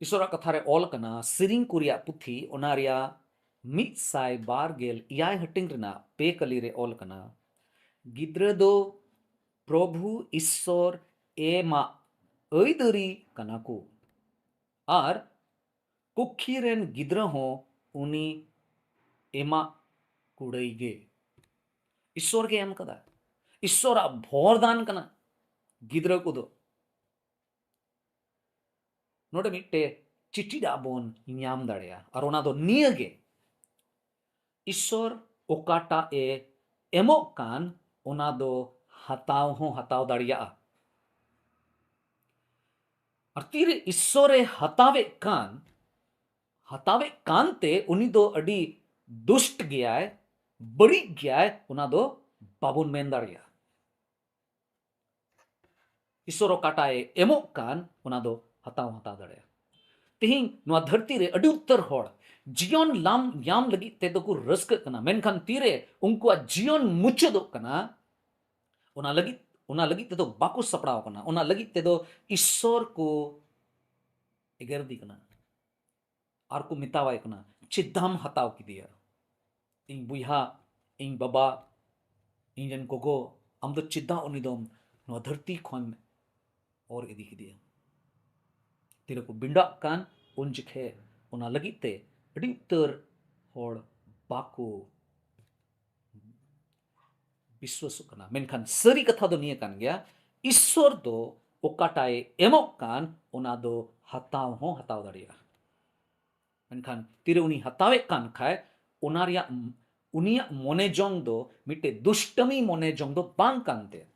ᱤᱥᱚᱨᱟᱜ ᱠᱟᱛᱷᱟ ᱨᱮ ᱚᱞ ᱠᱟᱱᱟ, ᱥᱮᱨᱮᱧ ᱠᱚ ᱨᱮᱭᱟᱜ ᱯᱩᱛᱷᱤ, ᱚᱱᱟ ᱨᱮᱭᱟᱜ ᱢᱤᱫ ᱥᱟᱭ ᱵᱟᱨ ᱜᱮᱞ ᱮᱭᱟᱭ ᱦᱟᱹᱴᱤᱧ ᱨᱮᱱᱟᱜ ᱯᱮ ᱠᱟᱹᱞᱤ ᱨᱮ ᱚᱞ ᱠᱟᱱᱟ, ᱜᱤᱫᱽᱨᱟᱹ ᱫᱚ ᱯᱨᱚᱵᱷᱩ ᱤᱥᱥᱚᱨ ᱮᱢᱟᱜ ᱟᱹᱭᱫᱟᱹᱨᱤ ᱠᱟᱱᱟ ᱠᱚ᱾ ᱟᱨ ᱠᱩᱠᱷᱤ ᱨᱮᱱ ᱜᱤᱫᱽᱨᱟᱹ ᱦᱚᱸ ᱩᱱᱤ ᱮᱢᱟᱜ ᱠᱩᱲᱟᱹᱭ ᱜᱮ᱾ ᱤᱥᱥᱚᱨ ᱜᱮ ᱮᱢ ᱠᱟᱫᱟ᱾ ᱤᱥᱥᱚᱨᱟᱜ ᱵᱷᱚᱨ ᱫᱟᱱ ᱠᱟᱱᱟ ᱜᱤᱫᱽᱨᱟᱹ ᱠᱚᱫᱚ᱾ ᱱᱚᱰᱮ ᱢᱤᱫᱴᱮᱡ ᱪᱤᱴᱤᱰᱟᱜ ᱵᱚᱱ ᱧᱟᱢ ᱫᱟᱲᱮᱭᱟᱜᱼᱟ, ᱟᱨ ᱚᱱᱟ ᱫᱚ ᱱᱤᱭᱟᱹ ᱜᱮ, ᱤᱥᱥᱚᱨ ᱚᱠᱟᱴᱟᱜ ᱮ ᱮᱢᱚᱜ ᱠᱟᱱ, ᱚᱱᱟ ᱫᱚ ᱦᱟᱛᱟᱣ ᱦᱚᱸ ᱦᱟᱛᱟᱣ ᱫᱟᱲᱮᱭᱟᱜᱼᱟ᱾ ᱟᱨ ᱛᱤᱨᱮ ᱤᱥᱥᱚᱨᱮ ᱦᱟᱛᱟᱣᱮᱫ ᱠᱟᱱ, ᱦᱟᱛᱟᱣᱮᱫ ᱠᱟᱱᱛᱮ ᱩᱱᱤ ᱫᱚ ᱟᱹᱰᱤ ᱫᱩᱥᱴ ᱜᱮᱭᱟᱭ, ᱵᱟᱹᱲᱤᱡ ᱜᱮᱭᱟᱭ, ᱚᱱᱟ ᱫᱚ ᱵᱟᱵᱚᱱ ᱢᱮᱱ ᱫᱟᱲᱮᱭᱟᱜᱼᱟ᱾ ᱤᱥᱥᱚᱨ ᱚᱠᱟᱴᱟᱜ ᱮ ᱮᱢᱚᱜ ᱠᱟᱱ, ᱚᱱᱟ ᱫᱚ ᱦᱟᱛᱟᱣ ᱦᱟᱛᱟᱣ ᱫᱟᱲᱮᱭᱟᱜᱼᱟ᱾ ᱛᱮᱦᱮᱧ ᱱᱚᱣᱟ ᱫᱷᱟᱹᱨᱛᱤ ᱨᱮ ᱟᱹᱰᱤ ᱩᱛᱟᱹᱨ ᱦᱚᱲ ᱡᱤᱭᱚᱱ ᱞᱟᱢ ᱧᱟᱢ ᱞᱟᱹᱜᱤᱫ ᱛᱮᱫᱚ ᱠᱚ ᱨᱟᱹᱥᱠᱟᱹᱜ ᱠᱟᱱᱟ, ᱢᱮᱱᱠᱷᱟᱱ ᱛᱤᱨᱮ ᱩᱱᱠᱩᱣᱟᱜ ᱡᱤᱭᱚᱱ ᱢᱩᱪᱟᱹᱫᱚᱜ ᱠᱟᱱᱟ, ᱚᱱᱟ ᱞᱟᱹᱜᱤᱫ, ᱚᱱᱟ ᱞᱟᱹᱜᱤᱫ ᱛᱮᱫᱚ ᱵᱟᱠᱚ ᱥᱟᱯᱲᱟᱣ ᱠᱟᱱᱟ, ᱚᱱᱟ ᱞᱟᱹᱜᱤᱫ ᱛᱮᱫᱚ ᱤᱥᱥᱚᱨ ᱠᱚ ᱮᱜᱮᱨᱫᱤ ᱠᱟᱱᱟ᱾ ᱟᱨ ᱠᱚ ᱢᱮᱛᱟᱣᱟᱭ ᱠᱟᱱᱟ, "ᱪᱮᱫᱟᱢ ᱦᱟᱛᱟᱣ ᱠᱮᱫᱮᱭᱟ? ᱤᱧ ᱵᱚᱭᱦᱟ, ᱤᱧ ᱵᱟᱵᱟ, ᱤᱧ ᱨᱮᱱ ᱜᱚᱜᱚ, ᱟᱢ ᱫᱚ ᱪᱮᱫᱟᱜ ᱩᱱᱤ ᱫᱚᱢ ᱱᱚᱣᱟ ᱫᱷᱟᱹᱨᱛᱤ ᱠᱷᱚᱱ ᱚᱨ ᱤᱫᱤ ᱠᱮᱫᱮᱭᱟ?" ᱛᱤᱨᱮᱠᱚ ᱵᱤᱸᱰᱟᱜ ᱠᱟᱱ, ᱩᱱ ᱡᱚᱠᱷᱮᱡ ᱚᱱᱟ ᱞᱟᱹᱜᱤᱫ ᱛᱮ ᱟᱹᱰᱤ ᱩᱛᱟᱹᱨ ᱦᱚᱲ ᱵᱟᱠᱚ ᱵᱤᱥᱣᱟᱥᱚᱜ ᱠᱟᱱᱟ᱾ ᱢᱮᱱᱠᱷᱟᱱ ᱥᱟᱹᱨᱤ ᱠᱟᱛᱷᱟ ᱫᱚ ᱱᱤᱭᱟᱹ ᱠᱟᱱ ᱜᱮᱭᱟ, ᱤᱥᱥᱚᱨ ᱫᱚ ᱚᱠᱟᱴᱟᱜ ᱮ ᱮᱢᱚᱜ ᱠᱟᱱ, ᱚᱱᱟ ᱫᱚ ᱦᱟᱛᱟᱣ ᱦᱚᱸ ᱦᱟᱛᱟᱣ ᱫᱟᱲᱮᱭᱟᱜᱼᱟ᱾ ᱢᱮᱱᱠᱷᱟᱱ ᱛᱤᱨᱮ ᱩᱱᱤ ᱦᱟᱛᱟᱣᱮᱫ ᱠᱟᱱ ᱠᱷᱟᱡ, ᱚᱱᱟ ᱨᱮᱭᱟᱜ, ᱩᱱᱤᱭᱟᱜ ᱢᱚᱱᱮ ᱡᱚᱝ ᱫᱚ ᱢᱤᱫᱴᱮᱡ ᱫᱩᱥᱴᱟᱹᱢᱤ ᱢᱚᱱᱮ ᱡᱚᱝ ᱫᱚ ᱵᱟᱝ ᱠᱟᱱ ᱛᱟᱭᱟ᱾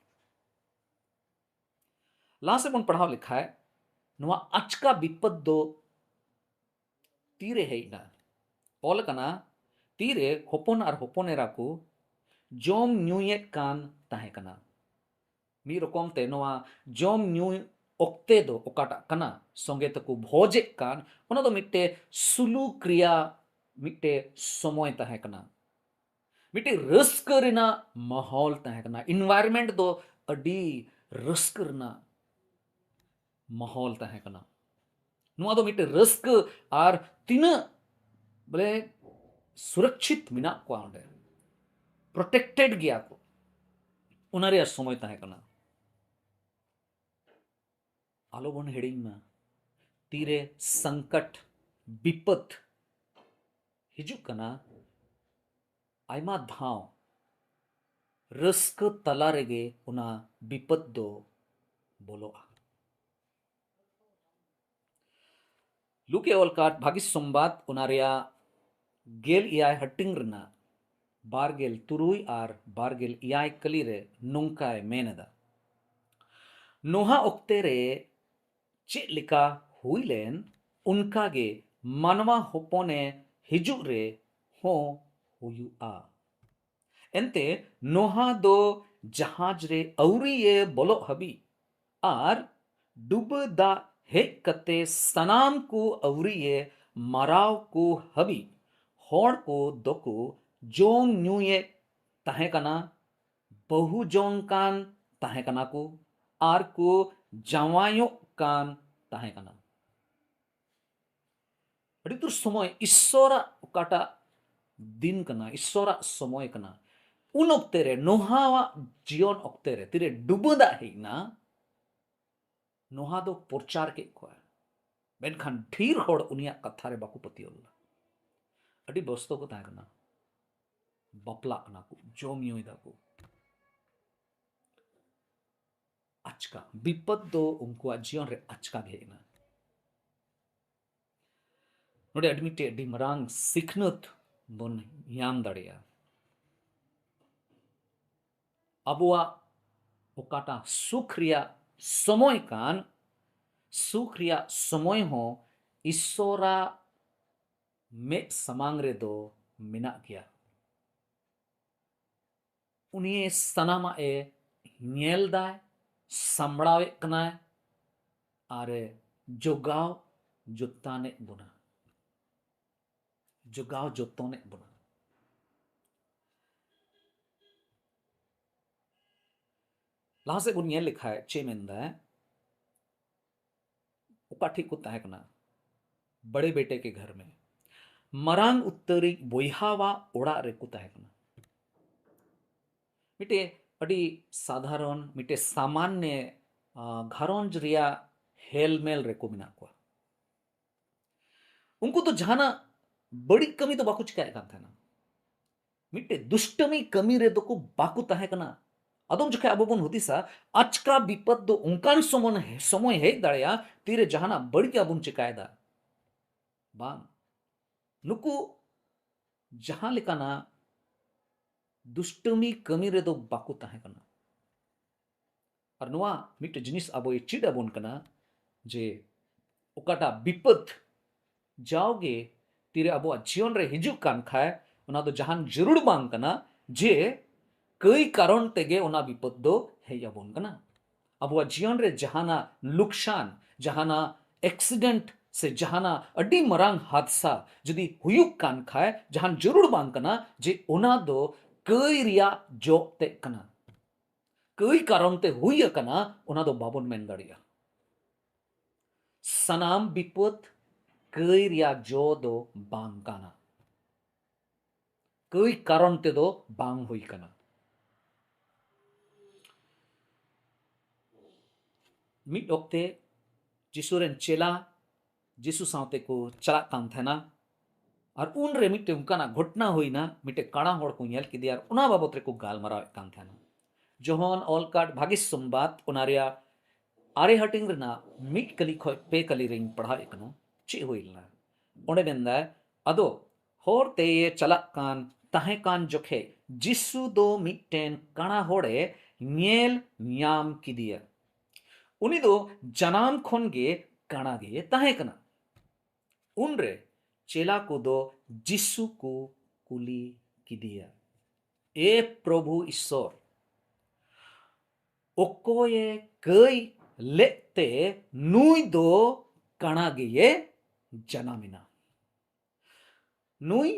ᱞᱟᱦᱟ ᱥᱮᱫ ᱵᱚᱱ ᱯᱟᱲᱦᱟᱣ ᱞᱮᱠᱷᱟᱡ, ᱱᱚᱣᱟ ᱟᱪᱠᱟ ᱵᱤᱯᱚᱫ ᱫᱚ ᱛᱤᱨᱮ ᱦᱮᱡ ᱮᱱᱟ? ᱚᱞ ᱠᱟᱱᱟ, ᱛᱤᱨᱮ ᱦᱚᱯᱚᱱ ᱟᱨ ᱦᱚᱯᱚᱱ ᱮᱨᱟ ᱠᱚ ᱡᱚᱢ ᱧᱩᱭᱮᱫ ᱠᱟᱱ ᱛᱟᱦᱮᱸ ᱠᱟᱱᱟ᱾ ᱢᱤᱫ ᱨᱚᱠᱚᱢ ᱛᱮ ᱱᱚᱣᱟ ᱡᱚᱢ ᱧᱩ ᱚᱠᱛᱮ ᱫᱚ ᱚᱠᱟᱴᱟᱜ ᱠᱟᱱᱟ, ᱥᱚᱸᱜᱮ ᱛᱮᱠᱚ ᱵᱷᱚᱡᱮᱫ ᱠᱟᱱ, ᱚᱱᱟ ᱫᱚ ᱢᱤᱫᱴᱮᱡ ᱥᱩᱞᱩᱠ ᱨᱮᱭᱟᱜ ᱢᱤᱫᱴᱮᱡ ᱥᱚᱢᱚᱭ ᱛᱟᱦᱮᱸ ᱠᱟᱱᱟ᱾ ᱢᱤᱫᱴᱮᱡ ᱨᱟᱹᱥᱠᱟᱹ ᱨᱮᱱᱟᱜ ᱢᱟᱦᱚᱞ ᱛᱟᱦᱮᱸ ᱠᱟᱱᱟ᱾ ᱤᱱᱵᱷᱟᱭᱨᱢᱮᱱᱴ ᱫᱚ ᱟᱹᱰᱤ ᱨᱟᱹᱥᱠᱟᱹ ᱨᱮᱱᱟᱜ ᱢᱟᱦᱚᱞ ᱛᱟᱦᱮᱸ ᱠᱟᱱᱟ᱾ ᱱᱚᱣᱟ ᱫᱚ ᱢᱤᱫᱴᱮᱡ ᱨᱟᱹᱥᱠᱟᱹ ᱟᱨ ᱛᱤᱱᱟᱹᱜ ᱵᱚᱞᱮ ᱥᱩᱨᱚᱠᱪᱷᱤᱛ ᱢᱮᱱᱟᱜ ᱠᱚᱣᱟ ᱚᱸᱰᱮ, ᱯᱨᱚᱴᱮᱠᱴᱮᱰ ᱜᱮᱭᱟ ᱠᱚ, ᱚᱱᱟ ᱨᱮᱭᱟᱜ ᱥᱚᱢᱚᱭ ᱛᱟᱦᱮᱸ ᱠᱟᱱᱟ᱾ ᱟᱞᱚᱵᱚᱱ ᱦᱤᱲᱤᱧ ᱢᱟ, ᱛᱤᱨᱮ ᱥᱚᱝᱠᱚᱴ, ᱵᱤᱯᱚᱫ ᱦᱤᱡᱩᱜ ᱠᱟᱱᱟ, ᱟᱭᱢᱟ ᱫᱷᱟᱣ ᱨᱟᱹᱥᱠᱟᱹ ᱛᱟᱞᱟ ᱨᱮᱜᱮ ᱚᱱᱟ ᱵᱤᱯᱚᱫ ᱫᱚ ᱵᱚᱞᱚᱜᱼᱟ᱾ ᱞᱩᱠᱮ ᱚᱞ ᱠᱟᱫ ᱵᱷᱟᱹᱜᱤ ᱥᱚᱢᱵᱟᱫ, ᱚᱱᱟ ᱨᱮᱭᱟᱜ ᱜᱮᱞ ᱮᱭᱟᱭ ᱦᱟᱹᱴᱤᱧ ᱨᱮᱱᱟᱜ ᱵᱟᱨ ᱜᱮᱞ ᱛᱩᱨᱩᱭ ᱟᱨ ᱵᱟᱨ ᱜᱮᱞ ᱮᱭᱟᱭ ᱠᱟᱹᱞᱤ ᱨᱮ ᱱᱚᱝᱠᱟᱭ ᱢᱮᱱ ᱮᱫᱟ, ᱱᱚᱦᱟ ᱚᱠᱛᱮ ᱨᱮ ᱪᱮᱫ ᱞᱮᱠᱟ ᱦᱩᱭ ᱞᱮᱱ, ᱚᱱᱠᱟ ᱜᱮ ᱢᱟᱱᱣᱟ ᱦᱚᱯᱚᱱᱮ ᱦᱤᱡᱩᱜ ᱨᱮ ᱦᱚᱸ ᱦᱩᱭᱩᱜᱼᱟ᱾ ᱮᱱᱛᱮ ᱱᱚᱦᱟ ᱫᱚ ᱡᱟᱦᱟᱡᱽ ᱨᱮ ᱟᱹᱣᱨᱤᱭᱮ ᱵᱚᱞᱚᱜ ᱦᱟᱹᱵᱤᱡ ᱟᱨ ᱰᱩᱵᱟᱹ ᱫᱟᱜ ᱦᱮᱡ ᱠᱟᱛᱮ ᱥᱟᱱᱟᱢ ᱠᱚ ᱟᱹᱣᱨᱤᱭᱮ ᱢᱟᱨᱟᱣ ᱠᱚ ᱦᱟᱹᱵᱤᱡ ᱦᱚᱲ ᱠᱚ ᱫᱚᱠᱚ ᱡᱚᱢ ᱧᱩᱭᱮᱫ ᱛᱟᱦᱮᱸ ᱠᱟᱱᱟ, ᱵᱟᱹᱦᱩ ᱡᱚᱝ ᱠᱟᱱ ᱛᱟᱦᱮᱸ ᱠᱟᱱᱟ ᱠᱚ ᱟᱨ ᱠᱚ ᱡᱟᱶᱟᱭᱚᱜ ᱠᱟᱱ ᱛᱟᱦᱮᱸ ᱠᱟᱱᱟ᱾ ᱟᱹᱰᱤ ᱩᱛᱟᱹᱨ ᱥᱚᱢᱚᱭ ᱤᱥᱥᱚᱨᱟᱜ ᱚᱠᱟᱴᱟᱜ ᱫᱤᱱ ᱠᱟᱱᱟ, ᱤᱥᱥᱚᱨᱟᱜ ᱥᱚᱢᱚᱭ ᱠᱟᱱᱟ, ᱩᱱ ᱚᱠᱛᱮ ᱨᱮ, ᱱᱚᱦᱟᱣᱟᱜ ᱡᱤᱭᱚᱱ ᱚᱠᱛᱮ ᱨᱮ ᱛᱤᱨᱮ ᱰᱩᱵᱟᱹ ᱫᱟᱜ ᱦᱮᱡ ᱮᱱᱟ, ᱱᱚᱦᱟ ᱫᱚ ᱯᱨᱚᱪᱟᱨ ᱠᱮᱫ ᱠᱚᱣᱟ, ᱢᱮᱱᱠᱷᱟᱱ ᱰᱷᱮᱨ ᱦᱚᱲ ᱩᱱᱤᱭᱟᱜ ᱠᱟᱛᱷᱟ ᱨᱮ ᱵᱟᱠᱚ ᱯᱟᱹᱛᱭᱟᱹᱣ ᱞᱮᱱᱟ᱾ ᱟᱹᱰᱤ ᱵᱮᱥᱛᱚ ᱠᱚ ᱛᱟᱦᱮᱸ ᱠᱟᱱᱟ, ᱵᱟᱯᱞᱟᱜ ᱠᱟᱱᱟ ᱠᱚ, ᱡᱚᱢ ᱧᱩᱭ ᱫᱟᱠᱚ᱾ ᱟᱪᱠᱟ ᱵᱤᱯᱚᱫ ᱫᱚ ᱩᱱᱠᱩᱣᱟᱜ ᱡᱤᱭᱚᱱ ᱨᱮ ᱟᱪᱠᱟ ᱜᱮ ᱦᱮᱡ ᱮᱱᱟ᱾ ᱱᱚᱰᱮ ᱟᱹᱰᱤ ᱢᱤᱫᱴᱮᱡ ᱟᱹᱰᱤ ᱢᱟᱨᱟᱝ ᱥᱤᱠᱷᱱᱟᱹᱛ ᱵᱚᱱ ᱧᱟᱢ ᱫᱟᱲᱮᱭᱟᱜᱼᱟ᱾ ᱟᱵᱚᱣᱟᱜ ᱚᱠᱟᱴᱟᱜ ᱥᱩᱠ ᱨᱮᱭᱟᱜ ᱥᱚᱢᱚᱭ ᱠᱟᱱ, ᱥᱩᱠ ᱨᱮᱭᱟᱜ ᱥᱚᱢᱚᱭ ᱦᱚᱸ ᱤᱥᱥᱚᱨᱟᱜ ᱢᱮᱫ ᱥᱟᱢᱟᱝ ᱨᱮᱫᱚ ᱢᱮᱱᱟᱜ ᱜᱮᱭᱟ᱾ ᱩᱱᱤ ᱥᱟᱱᱟᱢᱟᱜ ᱮ ᱧᱮᱞ ᱫᱟᱭ, ᱥᱟᱢᱵᱲᱟᱣᱮᱫ ᱠᱟᱱᱟᱭ ᱟᱨ ᱮ ᱡᱚᱜᱟᱣ ᱡᱚᱛᱚᱱᱮᱫ ᱵᱚᱱᱟ, ᱡᱚᱜᱟᱣ ᱡᱚᱛᱚᱱᱮᱫ ᱵᱚᱱᱟ᱾ ᱞᱟᱦᱟ ᱥᱮᱫ ᱵᱚᱱ ᱧᱮᱞ ᱞᱮᱠᱷᱟᱡ ᱪᱮᱫ ᱢᱮᱱᱫᱟᱭ, ᱚᱠᱟ ᱴᱷᱮᱡ ᱠᱚ ᱛᱟᱦᱮᱸ ᱠᱟᱱᱟ? ᱵᱟᱲᱮ ᱵᱮᱴᱮ ᱠᱮ ᱜᱷᱚᱨ ᱢᱮ, ᱢᱟᱨᱟᱝ ᱩᱛᱟᱹᱨᱤᱡ ᱵᱚᱭᱦᱟᱣᱟᱜ ᱚᱲᱟᱜ ᱨᱮᱠᱚ ᱛᱟᱦᱮᱸ ᱠᱟᱱᱟ᱾ ᱢᱤᱫᱴᱮᱡ ᱟᱹᱰᱤ ᱥᱟᱫᱷᱟᱨᱚᱱ, ᱢᱤᱫᱴᱮᱡ ᱥᱟᱢᱟᱱᱱᱮ, ᱟ, ᱜᱷᱟᱨᱚᱸᱡᱽ ᱨᱮᱭᱟᱜ ᱦᱮᱞᱢᱮᱞ ᱨᱮᱠᱚ ᱢᱮᱱᱟᱜ ᱠᱚᱣᱟ᱾ ᱩᱱᱠᱩ ᱫᱚ ᱡᱟᱦᱟᱱᱟᱜ ᱵᱟᱹᱲᱤᱡ ᱠᱟᱹᱢᱤ ᱫᱚ ᱵᱟᱠᱚ ᱪᱤᱠᱟᱭᱮᱫ ᱠᱟᱱ ᱛᱟᱦᱮᱱᱟ᱾ ᱢᱤᱫᱴᱮᱡ ᱫᱩᱥᱴᱟᱹᱢᱤ ᱠᱟᱹᱢᱤ ᱨᱮᱫᱚ ᱠᱚ ᱵᱟᱠᱚ ᱛᱟᱦᱮᱸ ᱠᱟᱱᱟ᱾ ᱟᱫᱚᱢ ᱡᱚᱠᱷᱮᱡ ᱟᱵᱚ ᱵᱚᱱ ᱦᱩᱫᱤᱥᱟ, ᱟᱪᱠᱟ ᱵᱤᱯᱚᱫ ᱫᱚ ᱚᱱᱠᱟᱱ ᱥᱚᱢᱚᱱ-, ᱥᱚᱢᱚᱭ ᱦᱮᱡ ᱫᱟᱲᱮᱭᱟᱜᱼᱟ, ᱛᱤᱨᱮ ᱡᱟᱦᱟᱱᱟᱜ ᱵᱟᱹᱲᱤᱡᱟᱜ ᱵᱚᱱ ᱪᱤᱠᱟᱭᱮᱫᱟ᱾ ᱵᱟᱝ, ᱱᱩᱠᱩ ᱡᱟᱦᱟᱸ ᱞᱮᱠᱟᱱᱟᱜ ᱫᱩᱥᱴᱟᱹᱢᱤ ᱠᱟᱹᱢᱤ ᱨᱮᱫᱚ ᱵᱟᱠᱚ ᱛᱟᱦᱮᱸ ᱠᱟᱱᱟ᱾ ᱟᱨ ᱱᱚᱣᱟ ᱢᱤᱫᱴᱮᱡ ᱡᱤᱱᱤᱥ ᱟᱵᱚᱭ ᱪᱮᱫ ᱟᱵᱚᱱ ᱠᱟᱱᱟ ᱡᱮ ᱚᱠᱟᱴᱟᱜ ᱵᱤᱯᱚᱫ ᱡᱟᱣᱜᱮ ᱛᱤᱨᱮ ᱟᱵᱚᱣᱟᱜ ᱡᱤᱭᱚᱱ ᱨᱮ ᱦᱤᱡᱩᱜ ᱠᱟᱱ ᱠᱷᱟᱡ, ᱚᱱᱟ ᱫᱚ ᱡᱟᱦᱟᱱ ᱡᱟᱹᱨᱩᱲ ᱵᱟᱝ ᱠᱟᱱᱟ ᱡᱮ ᱠᱟᱹᱭ ᱠᱟᱨᱚᱱ ᱛᱮᱜᱮ ᱚᱱᱟ ᱵᱤᱯᱚᱫ ᱫᱚ ᱦᱮᱡ ᱟᱵᱚᱱ ᱠᱟᱱᱟ᱾ ᱟᱵᱚᱣᱟᱜ ᱡᱤᱭᱚᱱ ᱨᱮ ᱡᱟᱦᱟᱱᱟᱜ ᱞᱩᱠᱥᱟᱱ, ᱡᱟᱦᱟᱱᱟᱜ ᱮᱠᱥᱤᱰᱮᱱᱴ ᱥᱮ ᱡᱟᱦᱟᱱᱟᱜ ᱟᱹᱰᱤ ᱢᱟᱨᱟᱝ ᱦᱟᱫᱥᱟ ᱡᱩᱫᱤ ᱦᱩᱭᱩᱜ ᱠᱟᱱ ᱠᱷᱟᱡ, ᱡᱟᱦᱟᱱ ᱡᱟᱹᱨᱩᱲ ᱵᱟᱝ ᱠᱟᱱᱟ ᱡᱮ ᱚᱱᱟ ᱫᱚ ᱠᱟᱹᱭ ᱨᱮᱭᱟᱜ ᱡᱚ ᱛᱮᱜ ᱠᱟᱱᱟ᱾ ᱠᱟᱹᱭ ᱠᱟᱨᱚᱱ ᱛᱮ ᱦᱩᱭ ᱟᱠᱟᱱᱟ, ᱚᱱᱟ ᱫᱚ ᱵᱟᱵᱚᱱ ᱢᱮᱱ ᱫᱟᱲᱮᱭᱟᱜᱼᱟ᱾ ᱥᱟᱱᱟᱢ ᱵᱤᱯᱚᱫ ᱠᱟᱹᱭ ᱨᱮᱭᱟᱜ ᱡᱚ ᱫᱚ ᱵᱟᱝ ᱠᱟᱱᱟ᱾ ᱠᱟᱹᱭ ᱠᱟᱨᱚᱱ ᱛᱮᱫᱚ ᱵᱟᱝ ᱦᱩᱭ ᱠᱟᱱᱟ᱾ ᱢᱤᱫ ᱚᱠᱛᱮ ᱡᱤᱥᱩ ᱨᱮᱱ ᱪᱮᱞᱟ ᱡᱤᱥᱩ ᱥᱟᱶᱛᱮ ᱠᱚ ᱪᱟᱞᱟᱜ ᱠᱟᱱ ᱛᱟᱦᱮᱱᱟ᱾ ᱟᱨ ᱩᱱᱨᱮ ᱢᱤᱫᱴᱮᱱ ᱚᱱᱠᱟᱱᱟᱜ ᱜᱷᱚᱴᱱᱟ ᱦᱩᱭᱱᱟ, ᱢᱤᱫᱴᱮᱱ ᱠᱟᱬᱟ ᱦᱚᱲ ᱠᱚ ᱧᱮᱞ ᱠᱮᱫᱮᱭᱟ ᱟᱨ ᱚᱱᱟ ᱵᱟᱵᱚᱛ ᱨᱮᱠᱚ ᱜᱟᱞᱢᱟᱨᱟᱣᱮᱫ ᱠᱟᱱ ᱛᱟᱦᱮᱱᱟ᱾ ᱡᱚᱦᱚᱱ ᱚᱞ ᱠᱟᱫ ᱵᱷᱟᱹᱜᱤ ᱥᱚᱢᱵᱟᱫ, ᱚᱱᱟ ᱨᱮᱭᱟᱜ ᱟᱨᱮ ᱦᱟᱹᱴᱤᱧ ᱨᱮᱱᱟᱜ ᱢᱤᱫ ᱠᱟᱹᱞᱤ ᱠᱷᱚᱱ ᱯᱮ ᱠᱟᱹᱞᱤ ᱨᱤᱧ ᱯᱟᱲᱦᱟᱣᱮᱫ ᱠᱟᱱᱟ᱾ ᱪᱮᱫ ᱦᱩᱭ ᱞᱮᱱᱟ? ᱚᱸᱰᱮ ᱢᱮᱱᱫᱟᱭ, ᱟᱫᱚ ᱦᱚᱨ ᱛᱮᱭᱮ ᱪᱟᱞᱟᱜ ᱠᱟᱱ ᱛᱟᱦᱮᱸ ᱠᱟᱱ ᱡᱚᱠᱷᱮᱡ ᱡᱤᱥᱩ ᱫᱚ ᱢᱤᱫᱴᱮᱱ ᱠᱟᱬᱟ ᱦᱚᱲᱮ ᱧᱮᱞ ᱧᱟᱢ ᱠᱮᱫᱮᱭᱟ᱾ ᱩᱱᱤ ᱫᱚ ᱡᱟᱱᱟᱢ ᱠᱷᱚᱱ ᱜᱮ ᱠᱟᱬᱟ ᱜᱮ ᱛᱟᱦᱮᱸ ᱠᱟᱱᱟ᱾ ᱩᱱᱨᱮ ᱪᱮᱞᱟ ᱠᱚᱫᱚ ᱡᱤᱥᱩ ᱠᱚ ᱠᱩᱞᱤ ᱠᱮᱫᱮᱭᱟ, ᱮ ᱯᱨᱚᱵᱷᱩ ᱤᱥᱥᱚᱨ, ᱚᱠᱚᱭᱮ ᱠᱟᱹᱭ ᱞᱮᱫ ᱛᱮ ᱱᱩᱭ ᱫᱚ ᱠᱟᱬᱟ ᱜᱮᱭᱮ ᱡᱟᱱᱟᱢ ᱮᱱᱟ? ᱱᱩᱭ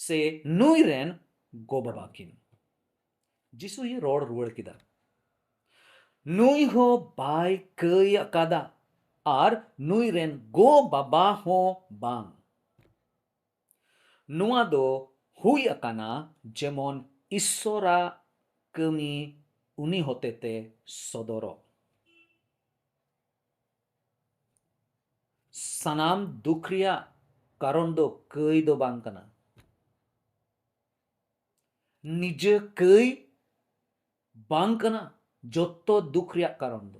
ᱥᱮ ᱱᱩᱭ ᱨᱮᱱ ᱜᱚ ᱵᱟᱵᱟ ᱠᱤᱱ? ᱡᱤᱥᱩᱭ ᱨᱚᱲ ᱨᱩᱣᱟᱹᱲ ᱠᱮᱫᱟ, ᱱᱩᱭ ᱦᱚᱸ ᱵᱟᱭ ᱠᱟᱹᱭ ᱟᱠᱟᱫᱟ ᱟᱨ ᱱᱩᱭ ᱨᱮᱱ ᱜᱚ ᱵᱟᱵᱟ ᱦᱚᱸ ᱵᱟᱝ᱾ ᱱᱚᱣᱟ ᱫᱚ ᱦᱩᱭ ᱟᱠᱟᱱᱟ ᱡᱮᱢᱚᱱ ᱤᱥᱥᱚᱨᱟᱜ ᱠᱟᱹᱢᱤ ᱩᱱᱤ ᱦᱚᱛᱮᱛᱮ ᱥᱚᱫᱚᱨᱚᱜ᱾ ᱥᱟᱱᱟᱢ ᱫᱩᱠ ᱨᱮᱭᱟᱜ ᱠᱟᱨᱚᱱ ᱫᱚ ᱠᱟᱹᱭ ᱫᱚ ᱵᱟᱝ ᱠᱟᱱᱟ᱾ ᱱᱤᱡᱮ ᱠᱟᱹᱭ ᱵᱟᱝ ᱠᱟᱱᱟ ᱡᱚᱛᱚ ᱫᱩᱠ ᱨᱮᱭᱟᱜ ᱠᱟᱨᱚᱱ ᱫᱚ᱾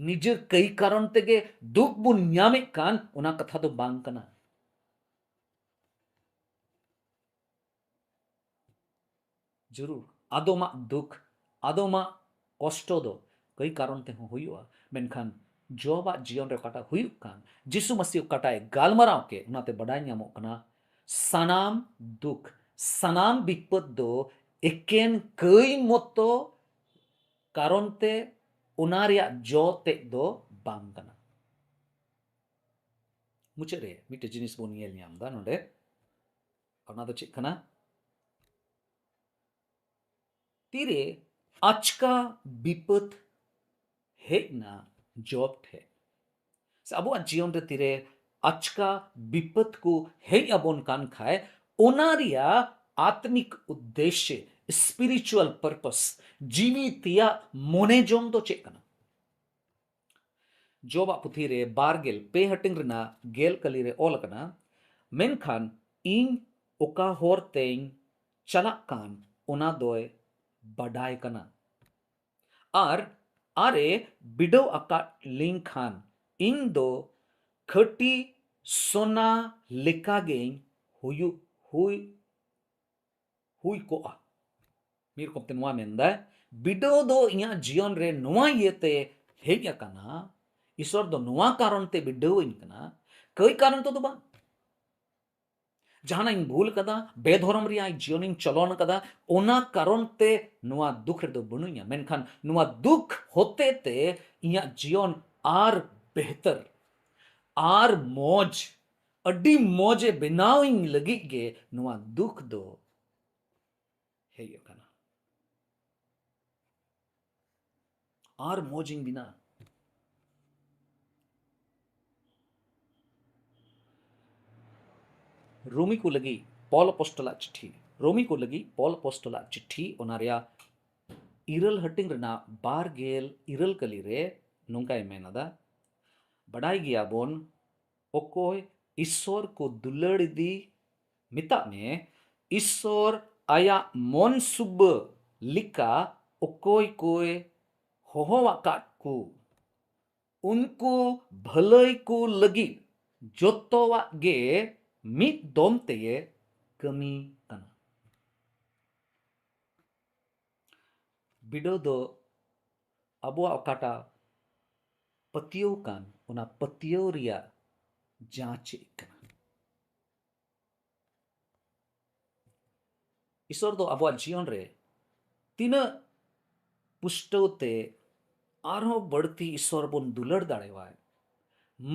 ᱱᱤᱡᱮ ᱠᱟᱹᱭ ᱠᱟᱨᱚᱱ ᱛᱮᱜᱮ ᱫᱩᱠ ᱵᱚᱱ ᱧᱟᱢᱮᱫ ᱠᱟᱱ, ᱚᱱᱟ ᱠᱟᱛᱷᱟ ᱫᱚ ᱵᱟᱝ ᱠᱟᱱᱟ᱾ ᱡᱚᱨᱩᱨ, ᱟᱫᱚᱢᱟᱜ ᱫᱩᱠ, ᱟᱫᱚᱢᱟᱜ ᱠᱚᱥᱴᱚ ᱫᱚ ᱠᱟᱹᱭ ᱠᱟᱨᱚᱱ ᱛᱮᱦᱚᱸ ᱦᱩᱭᱩᱜᱼᱟ, ᱢᱮᱱᱠᱷᱟᱱ ᱡᱚᱵᱟᱜ ᱡᱤᱭᱚᱱ ᱨᱮ ᱚᱠᱟᱴᱟᱜ ᱦᱩᱭᱩᱜ ᱠᱟᱱ, ᱡᱤᱥᱩ ᱢᱟᱹᱥᱤ ᱚᱠᱟᱴᱟᱜ ᱮ ᱜᱟᱞᱢᱟᱨᱟᱣ ᱠᱮᱫ, ᱚᱱᱟᱛᱮ ᱵᱟᱰᱟᱭ ᱧᱟᱢᱚᱜ ᱠᱟᱱᱟ, ᱥᱟᱱᱟᱢ ᱫᱩᱠ, ᱥᱟᱱᱟᱢ ᱵᱤᱯᱚᱫ ᱫᱚ ᱮᱠᱮᱱ ᱠᱟᱹᱭ ᱢᱚᱛᱚ ᱠᱟᱨᱚᱱ ᱛᱮ, ᱚᱱᱟ ᱨᱮᱭᱟᱜ ᱡᱚ ᱛᱮᱫ ᱫᱚ ᱵᱟᱝ ᱠᱟᱱᱟ᱾ ᱢᱩᱪᱟᱹᱫ ᱨᱮ ᱢᱤᱫᱴᱮᱡ ᱡᱤᱱᱤᱥ ᱵᱚᱱ ᱧᱮᱞ ᱧᱟᱢ ᱮᱫᱟ ᱱᱚᱰᱮ, ᱚᱱᱟ ᱫᱚ ᱪᱮᱫ ᱠᱟᱱᱟ? ᱛᱤᱨᱮ ᱟᱪᱠᱟ ᱵᱤᱯᱚᱫ ᱦᱮᱡ ᱮᱱᱟ ᱡᱚᱵ ᱴᱷᱮᱡ, ᱥᱮ ᱟᱵᱚᱣᱟᱜ ᱡᱤᱭᱚᱱ ᱨᱮ ᱛᱤᱨᱮ ᱟᱪᱠᱟ ᱵᱤᱯᱚᱫ ᱠᱚ ᱦᱮᱡ ᱟᱵᱚᱱ ᱠᱟᱱ ᱠᱷᱟᱡ, ᱚᱱᱟ ᱨᱮᱭᱟᱜ ᱟᱛᱢᱤᱠ ᱩᱫᱽᱫᱮᱥᱭᱚ, spiritual purpose, ᱡᱤᱣᱤ ᱛᱮᱭᱟᱜ ᱢᱚᱱᱮ ᱡᱚᱝ ᱫᱚ ᱪᱮᱫ ᱠᱟᱱᱟ? ᱡᱚᱵᱟᱜ ᱯᱩᱛᱷᱤ ᱨᱮ ᱵᱟᱨ ᱜᱮᱞ ᱯᱮ ᱦᱟᱹᱴᱤᱧ ᱨᱮᱱᱟᱜ ᱜᱮᱞ ᱠᱟᱹᱞᱤ ᱨᱮ ᱚᱞ ᱟᱠᱟᱱᱟ, ᱢᱮᱱᱠᱷᱟᱱ ᱤᱧ ᱚᱠᱟ ᱦᱚᱨ ᱛᱮᱧ ᱪᱟᱞᱟᱜ ᱠᱟᱱ, ᱚᱱᱟ ᱫᱚᱭ ᱵᱟᱰᱟᱭ ᱠᱟᱱᱟ᱾ ᱟᱨ ᱟᱨᱮ ᱵᱤᱰᱟᱹᱣ ᱟᱠᱟᱫ ᱞᱤᱧ ᱠᱷᱟᱱ, ᱤᱧ ᱫᱚ ᱠᱷᱟᱹᱴᱤ ᱥᱚᱱᱟ ᱞᱮᱠᱟᱜᱮᱧ ᱦᱩᱭᱩᱜ, ᱦᱩᱭ, ᱦᱩᱭ ᱠᱚᱜᱼᱟ᱾ ᱢᱤᱫ ᱨᱚᱠᱚᱢ ᱛᱮ ᱱᱚᱣᱟ ᱢᱮᱱᱫᱟᱭ, ᱵᱤᱰᱟᱹᱣ ᱫᱚ ᱤᱧᱟᱹᱜ ᱡᱤᱭᱚᱱ ᱨᱮ ᱱᱚᱣᱟ ᱤᱭᱟᱹᱛᱮ ᱦᱮᱡ ᱟᱠᱟᱱᱟ, ᱤᱥᱚᱨ ᱫᱚ ᱱᱚᱣᱟ ᱠᱟᱨᱚᱱ ᱛᱮ ᱵᱤᱰᱟᱹᱣ ᱟᱹᱧ ᱠᱟᱱᱟ, ᱠᱟᱹᱭ ᱠᱟᱨᱚᱱ ᱛᱮᱫᱚ ᱵᱟᱝ᱾ ᱡᱟᱦᱟᱱᱟᱜ ᱤᱧ ᱵᱷᱩᱞ ᱠᱟᱫᱟ, ᱵᱮᱫᱷᱚᱨᱚᱢ ᱨᱮᱭᱟᱜ ᱡᱤᱭᱚᱱᱤᱧ ᱪᱚᱞᱚᱱ ᱠᱟᱫᱟ, ᱚᱱᱟ ᱠᱟᱨᱚᱱ ᱛᱮ ᱱᱚᱣᱟ ᱫᱩᱠ ᱨᱮᱫᱚ ᱵᱟᱹᱱᱩᱧᱟ᱾ ᱢᱮᱱᱠᱷᱟᱱ ᱱᱚᱣᱟ ᱫᱩᱠ ᱦᱚᱛᱮ ᱛᱮ ᱤᱧᱟᱹᱜ ᱡᱤᱭᱚᱱ ᱟᱨ ᱵᱮᱦᱛᱚᱨ, ᱟᱨ ᱢᱚᱡᱽ, ᱟᱹᱰᱤ ᱢᱚᱡᱽ ᱮ ᱵᱮᱱᱟᱣᱤᱧ ᱞᱟᱹᱜᱤᱫ ᱜᱮ ᱱᱚᱣᱟ ᱫᱩᱠ ᱫᱚ ᱦᱮᱡ ᱟᱠᱟᱱᱟ᱾ ᱟᱨ ᱢᱚᱡᱽ ᱤᱧ ᱵᱮᱱᱟᱣᱟ᱾ ᱨᱳᱢᱤ ᱠᱚ ᱞᱟᱹᱜᱤᱫ ᱯᱚᱞ ᱟᱯᱚᱥᱴᱚᱞᱟᱜ ᱪᱤᱴᱷᱤ, ᱨᱳᱢᱤ ᱠᱚ ᱞᱟᱹᱜᱤᱫ ᱯᱚᱞ ᱟᱯᱚᱥᱴᱚᱞᱟᱜ ᱪᱤᱴᱷᱤ, ᱚᱱᱟ ᱨᱮᱭᱟᱜ ᱤᱨᱟᱹᱞ ᱦᱟᱹᱴᱤᱧ ᱨᱮᱱᱟᱜ ᱵᱟᱨ ᱜᱮᱞ ᱤᱨᱟᱹᱞ ᱠᱟᱹᱞᱤ ᱨᱮ ᱱᱚᱝᱠᱟᱭ ᱢᱮᱱ ᱮᱫᱟ, ᱵᱟᱰᱟᱭ ᱜᱮᱭᱟᱵᱚᱱ ᱚᱠᱚᱭ ᱤᱥᱥᱚᱨ ᱠᱚ ᱫᱩᱞᱟᱹᱲ ᱤᱫᱤ, ᱢᱮᱛᱟᱜ ᱢᱮ, ᱤᱥᱥᱚᱨ ᱟᱭᱟᱜ ᱢᱚᱱ ᱥᱩᱵᱟᱹ ᱞᱮᱠᱟ ᱚᱠᱚᱭ ᱠᱚᱭ ᱦᱚᱦᱚ ᱟᱠᱟᱫ ᱠᱚ, ᱩᱱᱠᱩ ᱵᱷᱟᱹᱞᱟᱹᱭ ᱠᱚ ᱞᱟᱹᱜᱤᱫ ᱡᱚᱛᱚᱣᱟᱜ ᱜᱮ ᱢᱤᱫ ᱫᱚᱢ ᱛᱮᱭᱮ ᱠᱟᱹᱢᱤ ᱠᱟᱱᱟ᱾ ᱵᱤᱰᱟᱹᱣ ᱫᱚ ᱟᱵᱚᱣᱟᱜ ᱚᱠᱟᱴᱟᱜ ᱯᱟᱹᱛᱭᱟᱹᱣ ᱠᱟᱱ, ᱚᱱᱟ ᱯᱟᱹᱛᱭᱟᱹᱣ ᱨᱮᱭᱟᱜ ᱡᱟᱸᱪᱮᱫ ᱠᱟᱱᱟ᱾ ᱤᱥᱚᱨ ᱫᱚ ᱟᱵᱚᱣᱟᱜ ᱡᱤᱭᱚᱱ ᱨᱮ ᱛᱤᱱᱟᱹᱜ ᱯᱩᱥᱴᱟᱹᱣ ᱛᱮ ᱟᱨᱦᱚᱸ ᱵᱟᱹᱲᱛᱤ ᱤᱥᱚᱨ ᱵᱚᱱ ᱫᱩᱞᱟᱹᱲ ᱫᱟᱲᱮᱣᱟᱭ,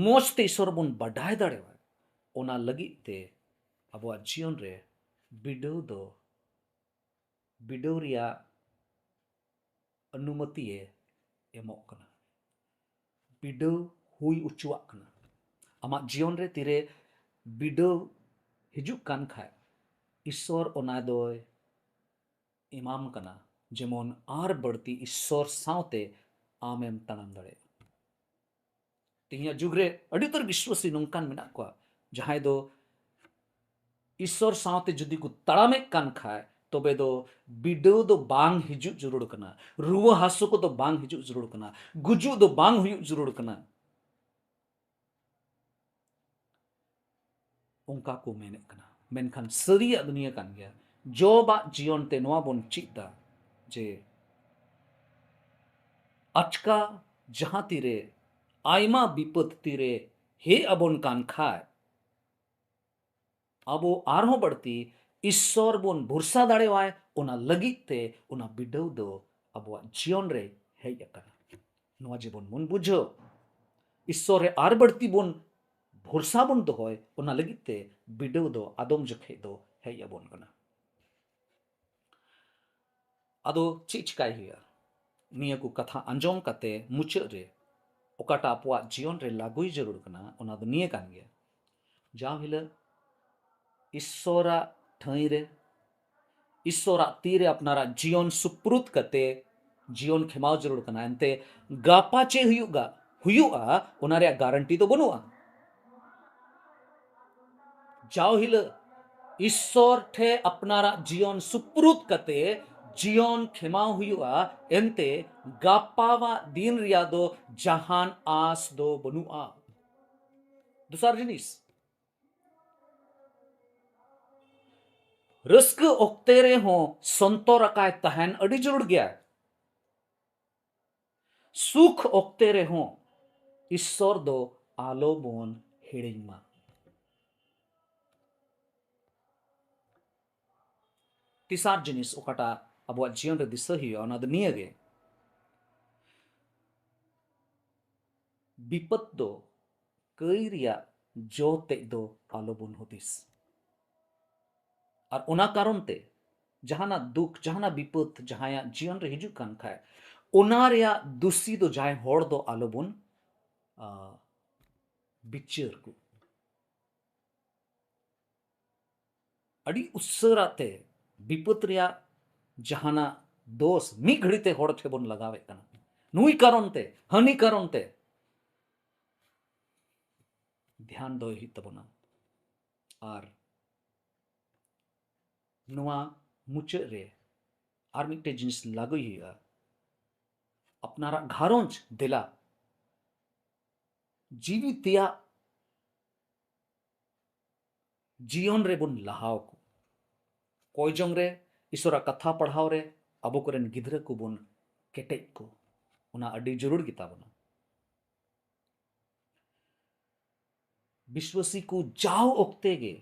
ᱢᱚᱡᱽ ᱛᱮ ᱤᱥᱚᱨ ᱵᱚᱱ ᱵᱟᱰᱟᱭ ᱫᱟᱲᱮᱣᱟᱭ, ᱚᱱᱟ ᱞᱟᱹᱜᱤᱫ ᱛᱮ ᱟᱵᱚᱣᱟᱜ ᱡᱤᱭᱚᱱ ᱨᱮ ᱵᱤᱰᱟᱹᱣ ᱫᱚ, ᱵᱤᱰᱟᱹᱣ ᱨᱮᱭᱟᱜ ᱚᱱᱩᱢᱚᱛᱤᱭᱮ ᱮᱢᱚᱜ ᱠᱟᱱᱟ, ᱵᱤᱰᱟᱹᱣ ᱦᱩᱭ ᱦᱚᱪᱚᱣᱟᱜ ᱠᱟᱱᱟ᱾ ᱟᱢᱟᱜ ᱡᱤᱭᱚᱱ ᱨᱮ ᱛᱤᱨᱮ ᱵᱤᱰᱟᱹᱣ ᱦᱤᱡᱩᱜ ᱠᱟᱱ ᱠᱷᱟᱡ, ᱤᱥᱚᱨ ᱚᱱᱟ ᱫᱚᱭ ᱮᱢᱟᱢ ᱠᱟᱱᱟ, ᱡᱮᱢᱚᱱ ᱟᱨ ᱵᱟᱹᱲᱛᱤ ᱤᱥᱚᱨ ᱥᱟᱶᱛᱮ ᱟᱢᱮᱢ ᱛᱟᱲᱟᱢ ᱫᱟᱲᱮᱭᱟᱜᱼᱟ᱾ ᱛᱮᱦᱮᱧᱟᱜ ᱡᱩᱜᱽ ᱨᱮ ᱟᱹᱰᱤ ᱩᱛᱟᱹᱨ ᱵᱤᱥᱣᱟᱥᱤ ᱱᱚᱝᱠᱟᱱ ᱢᱮᱱᱟᱜ ᱠᱚᱣᱟ, ᱡᱟᱦᱟᱸᱭ ᱫᱚ ᱤᱥᱚᱨ ᱥᱟᱶᱛᱮ ᱡᱩᱫᱤ ᱠᱚ ᱛᱟᱲᱟᱢᱮᱫ ᱠᱟᱱ ᱠᱷᱟᱡ, ᱛᱚᱵᱮ ᱫᱚ ᱵᱤᱰᱟᱹᱣ ᱫᱚ ᱵᱟᱝ ᱦᱤᱡᱩᱜ ᱡᱟᱹᱨᱩᱲ ᱠᱟᱱᱟ, ᱨᱩᱣᱟᱹ ᱦᱟᱹᱥᱩ ᱠᱚᱫᱚ ᱵᱟᱝ ᱦᱤᱡᱩᱜ ᱡᱟᱹᱨᱩᱲ ᱠᱟᱱᱟ, ᱜᱩᱡᱩᱜ ᱫᱚ ᱵᱟᱝ ᱦᱩᱭᱩᱜ ᱡᱟᱹᱨᱩᱲ ᱠᱟᱱᱟ᱾ ᱚᱱᱠᱟ ᱠᱚ ᱢᱮᱱᱮᱫ ᱠᱟᱱᱟ, ᱢᱮᱱᱠᱷᱟᱱ ᱥᱟᱹᱨᱤᱭᱟᱜ ᱫᱚ ᱱᱤᱭᱟᱹ ᱠᱟᱱ ᱜᱮᱭᱟ᱾ ᱡᱚᱵᱟᱜ ᱡᱤᱭᱚᱱ ᱛᱮ ᱱᱚᱣᱟ ᱵᱚᱱ ᱪᱮᱫ ᱫᱟ ᱡᱮ ᱟᱪᱠᱟ ᱡᱟᱦᱟᱸ ᱛᱤᱨᱮ ᱟᱭᱢᱟ ᱵᱤᱯᱚᱫ ᱛᱤᱨᱮ ᱦᱮᱡ ᱟᱵᱚᱱ ᱠᱟᱱ ᱠᱷᱟᱡ, ᱟᱵᱚ ᱟᱨᱦᱚᱸ ᱵᱟᱹᱲᱛᱤ ᱤᱥᱥᱚᱨ ᱵᱚᱱ ᱵᱷᱚᱨᱥᱟ ᱫᱟᱲᱮᱣᱟᱭ, ᱚᱱᱟ ᱞᱟᱹᱜᱤᱫ ᱛᱮ ᱚᱱᱟ ᱵᱤᱰᱟᱹᱣ ᱫᱚ ᱟᱵᱚᱣᱟᱜ ᱡᱤᱭᱚᱱ ᱨᱮ ᱦᱮᱡ ᱟᱠᱟᱱᱟ᱾ ᱱᱚᱣᱟ ᱡᱮᱵᱚᱱ ᱵᱚᱱ ᱵᱩᱡᱷᱟᱹᱣ, ᱤᱥᱥᱚᱨ ᱨᱮ ᱟᱨ ᱵᱟᱹᱲᱛᱤ ᱵᱚᱱ ᱵᱷᱚᱨᱥᱟ ᱵᱚᱱ ᱫᱚᱦᱚᱭ, ᱚᱱᱟ ᱞᱟᱹᱜᱤᱫ ᱛᱮ ᱵᱤᱰᱟᱹᱣ ᱫᱚ ᱟᱫᱚᱢ ᱡᱚᱠᱷᱮᱡ ᱫᱚ ᱦᱮᱡ ᱟᱵᱚᱱ ᱠᱟᱱᱟ᱾ ᱟᱫᱚ ᱪᱮᱫ ᱪᱤᱠᱟᱭ ᱦᱩᱭᱩᱜᱼᱟ? ᱱᱤᱭᱟᱹ ᱠᱚ ᱠᱟᱛᱷᱟ ᱟᱸᱡᱚᱢ ᱠᱟᱛᱮ ᱢᱩᱪᱟᱹᱫ ᱨᱮ ᱚᱠᱟᱴᱟᱜ ᱟᱵᱚᱣᱟᱜ ᱡᱤᱭᱚᱱ ᱨᱮ ᱞᱟᱹᱜᱩᱭ ᱡᱟᱹᱨᱩᱲ ᱠᱟᱱᱟ, ᱚᱱᱟ ᱫᱚ ᱱᱤᱭᱟᱹ ᱠᱟᱱ ᱜᱮᱭᱟ᱾ ᱡᱟᱣ ᱦᱤᱞᱳᱜ ᱤᱥᱥᱚᱨᱟᱜ ᱴᱷᱟᱹᱭ ᱨᱮ, ᱤᱥᱥᱚᱨᱟᱜ ᱛᱤ ᱨᱮ ᱟᱯᱱᱟᱨᱟᱜ ᱡᱤᱭᱚᱱ ᱥᱩᱯᱨᱩᱫ ᱠᱟᱛᱮ ᱡᱤᱭᱚᱱ ᱠᱷᱮᱢᱟᱣ ᱡᱟᱹᱨᱩᱲ ᱠᱟᱱᱟ᱾ ᱮᱱᱛᱮ ᱜᱟᱯᱟ ᱪᱮᱫ ᱦᱩᱭᱩᱜᱼᱟ, ᱦᱩᱭᱩᱜᱼᱟ, ᱚᱱᱟ ᱨᱮᱭᱟᱜ ᱜᱟᱨᱟᱱᱴᱤ ᱫᱚ ᱵᱟᱹᱱᱩᱜᱼᱟ᱾ ᱡᱟᱣ ᱦᱤᱞᱳᱜ ᱤᱥᱥᱚᱨ ᱴᱷᱮᱱ ᱟᱯᱱᱟᱨᱟᱜ ᱡᱤᱭᱚᱱ ᱥᱩᱯᱨᱩᱫ ᱠᱟᱛᱮ ᱡᱤᱭᱚᱱ ᱠᱷᱮᱢᱟᱣ ᱦᱩᱭᱩᱜᱼᱟ, ᱮᱱᱛᱮ ᱜᱟᱯᱟᱣᱟᱜ ᱫᱤᱱ ᱨᱮᱭᱟᱜ ᱫᱚ ᱡᱟᱦᱟᱱ ᱟᱸᱥ ᱫᱚ ᱵᱟᱹᱱᱩᱜᱼᱟ᱾ ᱫᱚᱥᱟᱨ ᱡᱤᱱᱤᱥ, ᱨᱟᱹᱥᱠᱟᱹ ᱚᱠᱛᱮ ᱨᱮᱦᱚᱸ ᱥᱚᱱᱛᱚᱨ ᱟᱠᱟᱭ ᱛᱟᱦᱮᱱ ᱟᱹᱰᱤ ᱡᱟᱹᱨᱩᱲ ᱜᱮᱭᱟ᱾ ᱥᱩᱠ ᱚᱠᱛᱮ ᱨᱮᱦᱚᱸ ᱤᱥᱥᱚᱨ ᱫᱚ ᱟᱞᱚ ᱵᱚᱱ ᱦᱤᱲᱤᱧ ᱢᱟ᱾ ᱛᱮᱥᱟᱨ ᱡᱤᱱᱤᱥ ᱚᱠᱟᱴᱟᱜ ᱟᱵᱚᱣᱟᱜ ᱡᱤᱭᱚᱱ ᱨᱮ ᱫᱤᱥᱟᱹ ᱦᱩᱭᱩᱜᱼᱟ, ᱚᱱᱟ ᱫᱚ ᱱᱤᱭᱟᱹ ᱜᱮ, ᱵᱤᱯᱚᱫ ᱫᱚ ᱠᱟᱹᱭ ᱨᱮᱭᱟᱜ ᱡᱚ ᱛᱮᱫ ᱫᱚ ᱟᱞᱚ ᱵᱚᱱ ᱦᱩᱫᱤᱥ᱾ ᱟᱨ ᱚᱱᱟ ᱠᱟᱨᱚᱱ ᱛᱮ ᱡᱟᱦᱟᱱᱟᱜ ᱫᱩᱠ, ᱡᱟᱦᱟᱱᱟᱜ ᱵᱤᱯᱚᱫ ᱡᱟᱦᱟᱸᱭᱟᱜ ᱡᱤᱭᱚᱱ ᱨᱮ ᱦᱤᱡᱩᱜ ᱠᱟᱱ ᱠᱷᱟᱡ, ᱚᱱᱟ ᱨᱮᱭᱟᱜ ᱫᱩᱥᱤ ᱫᱚ ᱡᱟᱦᱟᱸᱭ ᱦᱚᱲ ᱫᱚ ᱟᱞᱚ ᱵᱚᱱ, ᱟ, ᱵᱤᱪᱟᱹᱨ ᱠᱚ᱾ ᱟᱹᱰᱤ ᱩᱥᱟᱹᱨᱟ ᱛᱮ ᱵᱤᱯᱚᱫ ᱨᱮᱭᱟᱜ ᱡᱟᱦᱟᱱᱟᱜ ᱫᱳᱥ ᱢᱤᱫ ᱜᱷᱟᱹᱲᱤ ᱛᱮ ᱦᱚᱲ ᱴᱷᱮᱱ ᱵᱚᱱ ᱞᱟᱜᱟᱣᱮᱫ ᱠᱟᱱᱟ, ᱱᱩᱭ ᱠᱟᱨᱚᱱ ᱛᱮ, ᱦᱟᱹᱱᱤ ᱠᱟᱨᱚᱱ ᱛᱮ᱾ ᱫᱷᱮᱭᱟᱱ ᱫᱚᱦᱚᱭ ᱦᱩᱭᱩᱜ ᱛᱟᱵᱚᱱᱟ᱾ ᱟᱨ ᱱᱚᱣᱟ ᱢᱩᱪᱟᱹᱫ ᱨᱮ ᱟᱨ ᱢᱤᱫᱴᱮᱱ ᱡᱤᱱᱤᱥ ᱞᱟᱹᱜᱩᱭ ᱦᱩᱭᱩᱜᱼᱟ᱾ ᱟᱯᱱᱟᱨᱟᱜ ᱜᱷᱟᱨᱚᱸᱡᱽ ᱫᱮᱞᱟ ᱡᱤᱣᱤ ᱛᱮᱭᱟᱜ ᱡᱤᱭᱚᱱ ᱨᱮᱵᱚᱱ ᱞᱟᱦᱟᱣ ᱠᱚ᱾ ᱠᱚᱭ ᱡᱚᱝ ᱨᱮ, ᱤᱥᱚᱨᱟᱜ ᱠᱟᱛᱷᱟ ᱯᱟᱲᱦᱟᱣ ᱨᱮ ᱟᱵᱚ ᱠᱚᱨᱮᱱ ᱜᱤᱫᱽᱨᱟᱹ ᱠᱚᱵᱚᱱ ᱠᱮᱴᱮᱡ ᱠᱚ᱾ ᱚᱱᱟ ᱟᱹᱰᱤ ᱡᱟᱹᱨᱩᱲ ᱜᱮᱛᱟ ᱵᱚᱱᱟ᱾ ᱵᱤᱥᱣᱟᱥᱤ ᱠᱚ ᱡᱟᱣ ᱚᱠᱛᱮ ᱜᱮ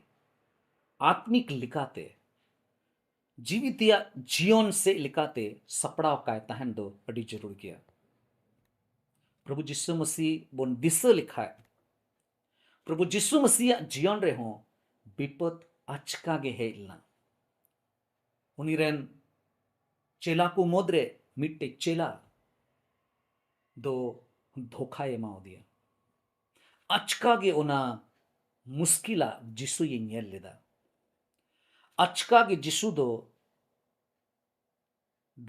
ᱟᱛᱢᱤᱠ ᱞᱮᱠᱟᱛᱮ ᱡᱤᱣᱤ ᱛᱮᱭᱟᱜ ᱡᱤᱭᱚᱱ ᱥᱮᱫ ᱞᱮᱠᱟᱛᱮ ᱥᱟᱯᱲᱟᱣ ᱠᱟᱭ ᱛᱟᱦᱮᱱ ᱫᱚ ᱟᱹᱰᱤ ᱡᱟᱹᱨᱩᱲ ᱜᱮᱭᱟ᱾ ᱯᱨᱚᱵᱷᱩ ᱡᱤᱥᱩ ᱢᱟᱹᱥᱤ ᱵᱚᱱ ᱫᱤᱥᱟᱹ ᱞᱮᱠᱷᱟᱡ, ᱯᱨᱚᱵᱷᱩ ᱡᱤᱥᱩ ᱢᱟᱹᱥᱤᱭᱟᱜ ᱡᱤᱭᱚᱱ ᱨᱮᱦᱚᱸ ᱵᱤᱯᱚᱫ ᱟᱪᱠᱟ ᱜᱮ ᱦᱮᱡ ᱞᱮᱱᱟ᱾ ᱩᱱᱤ ᱨᱮᱱ ᱪᱮᱞᱟ ᱠᱚ ᱢᱩᱫᱽᱨᱮ ᱢᱤᱫᱴᱮᱡ ᱪᱮᱞᱟ ᱫᱚ ᱫᱷᱳᱠᱟᱭ ᱮᱢᱟᱣᱟᱫᱮᱭᱟ᱾ ᱟᱪᱠᱟ ᱜᱮ ᱚᱱᱟ ᱢᱩᱥᱠᱤᱞᱟᱜ ᱡᱤᱥᱩᱭ ᱧᱮᱞ ᱞᱮᱫᱟ᱾ ᱟᱪᱠᱟ ᱜᱮ ᱡᱤᱥᱩ ᱫᱚ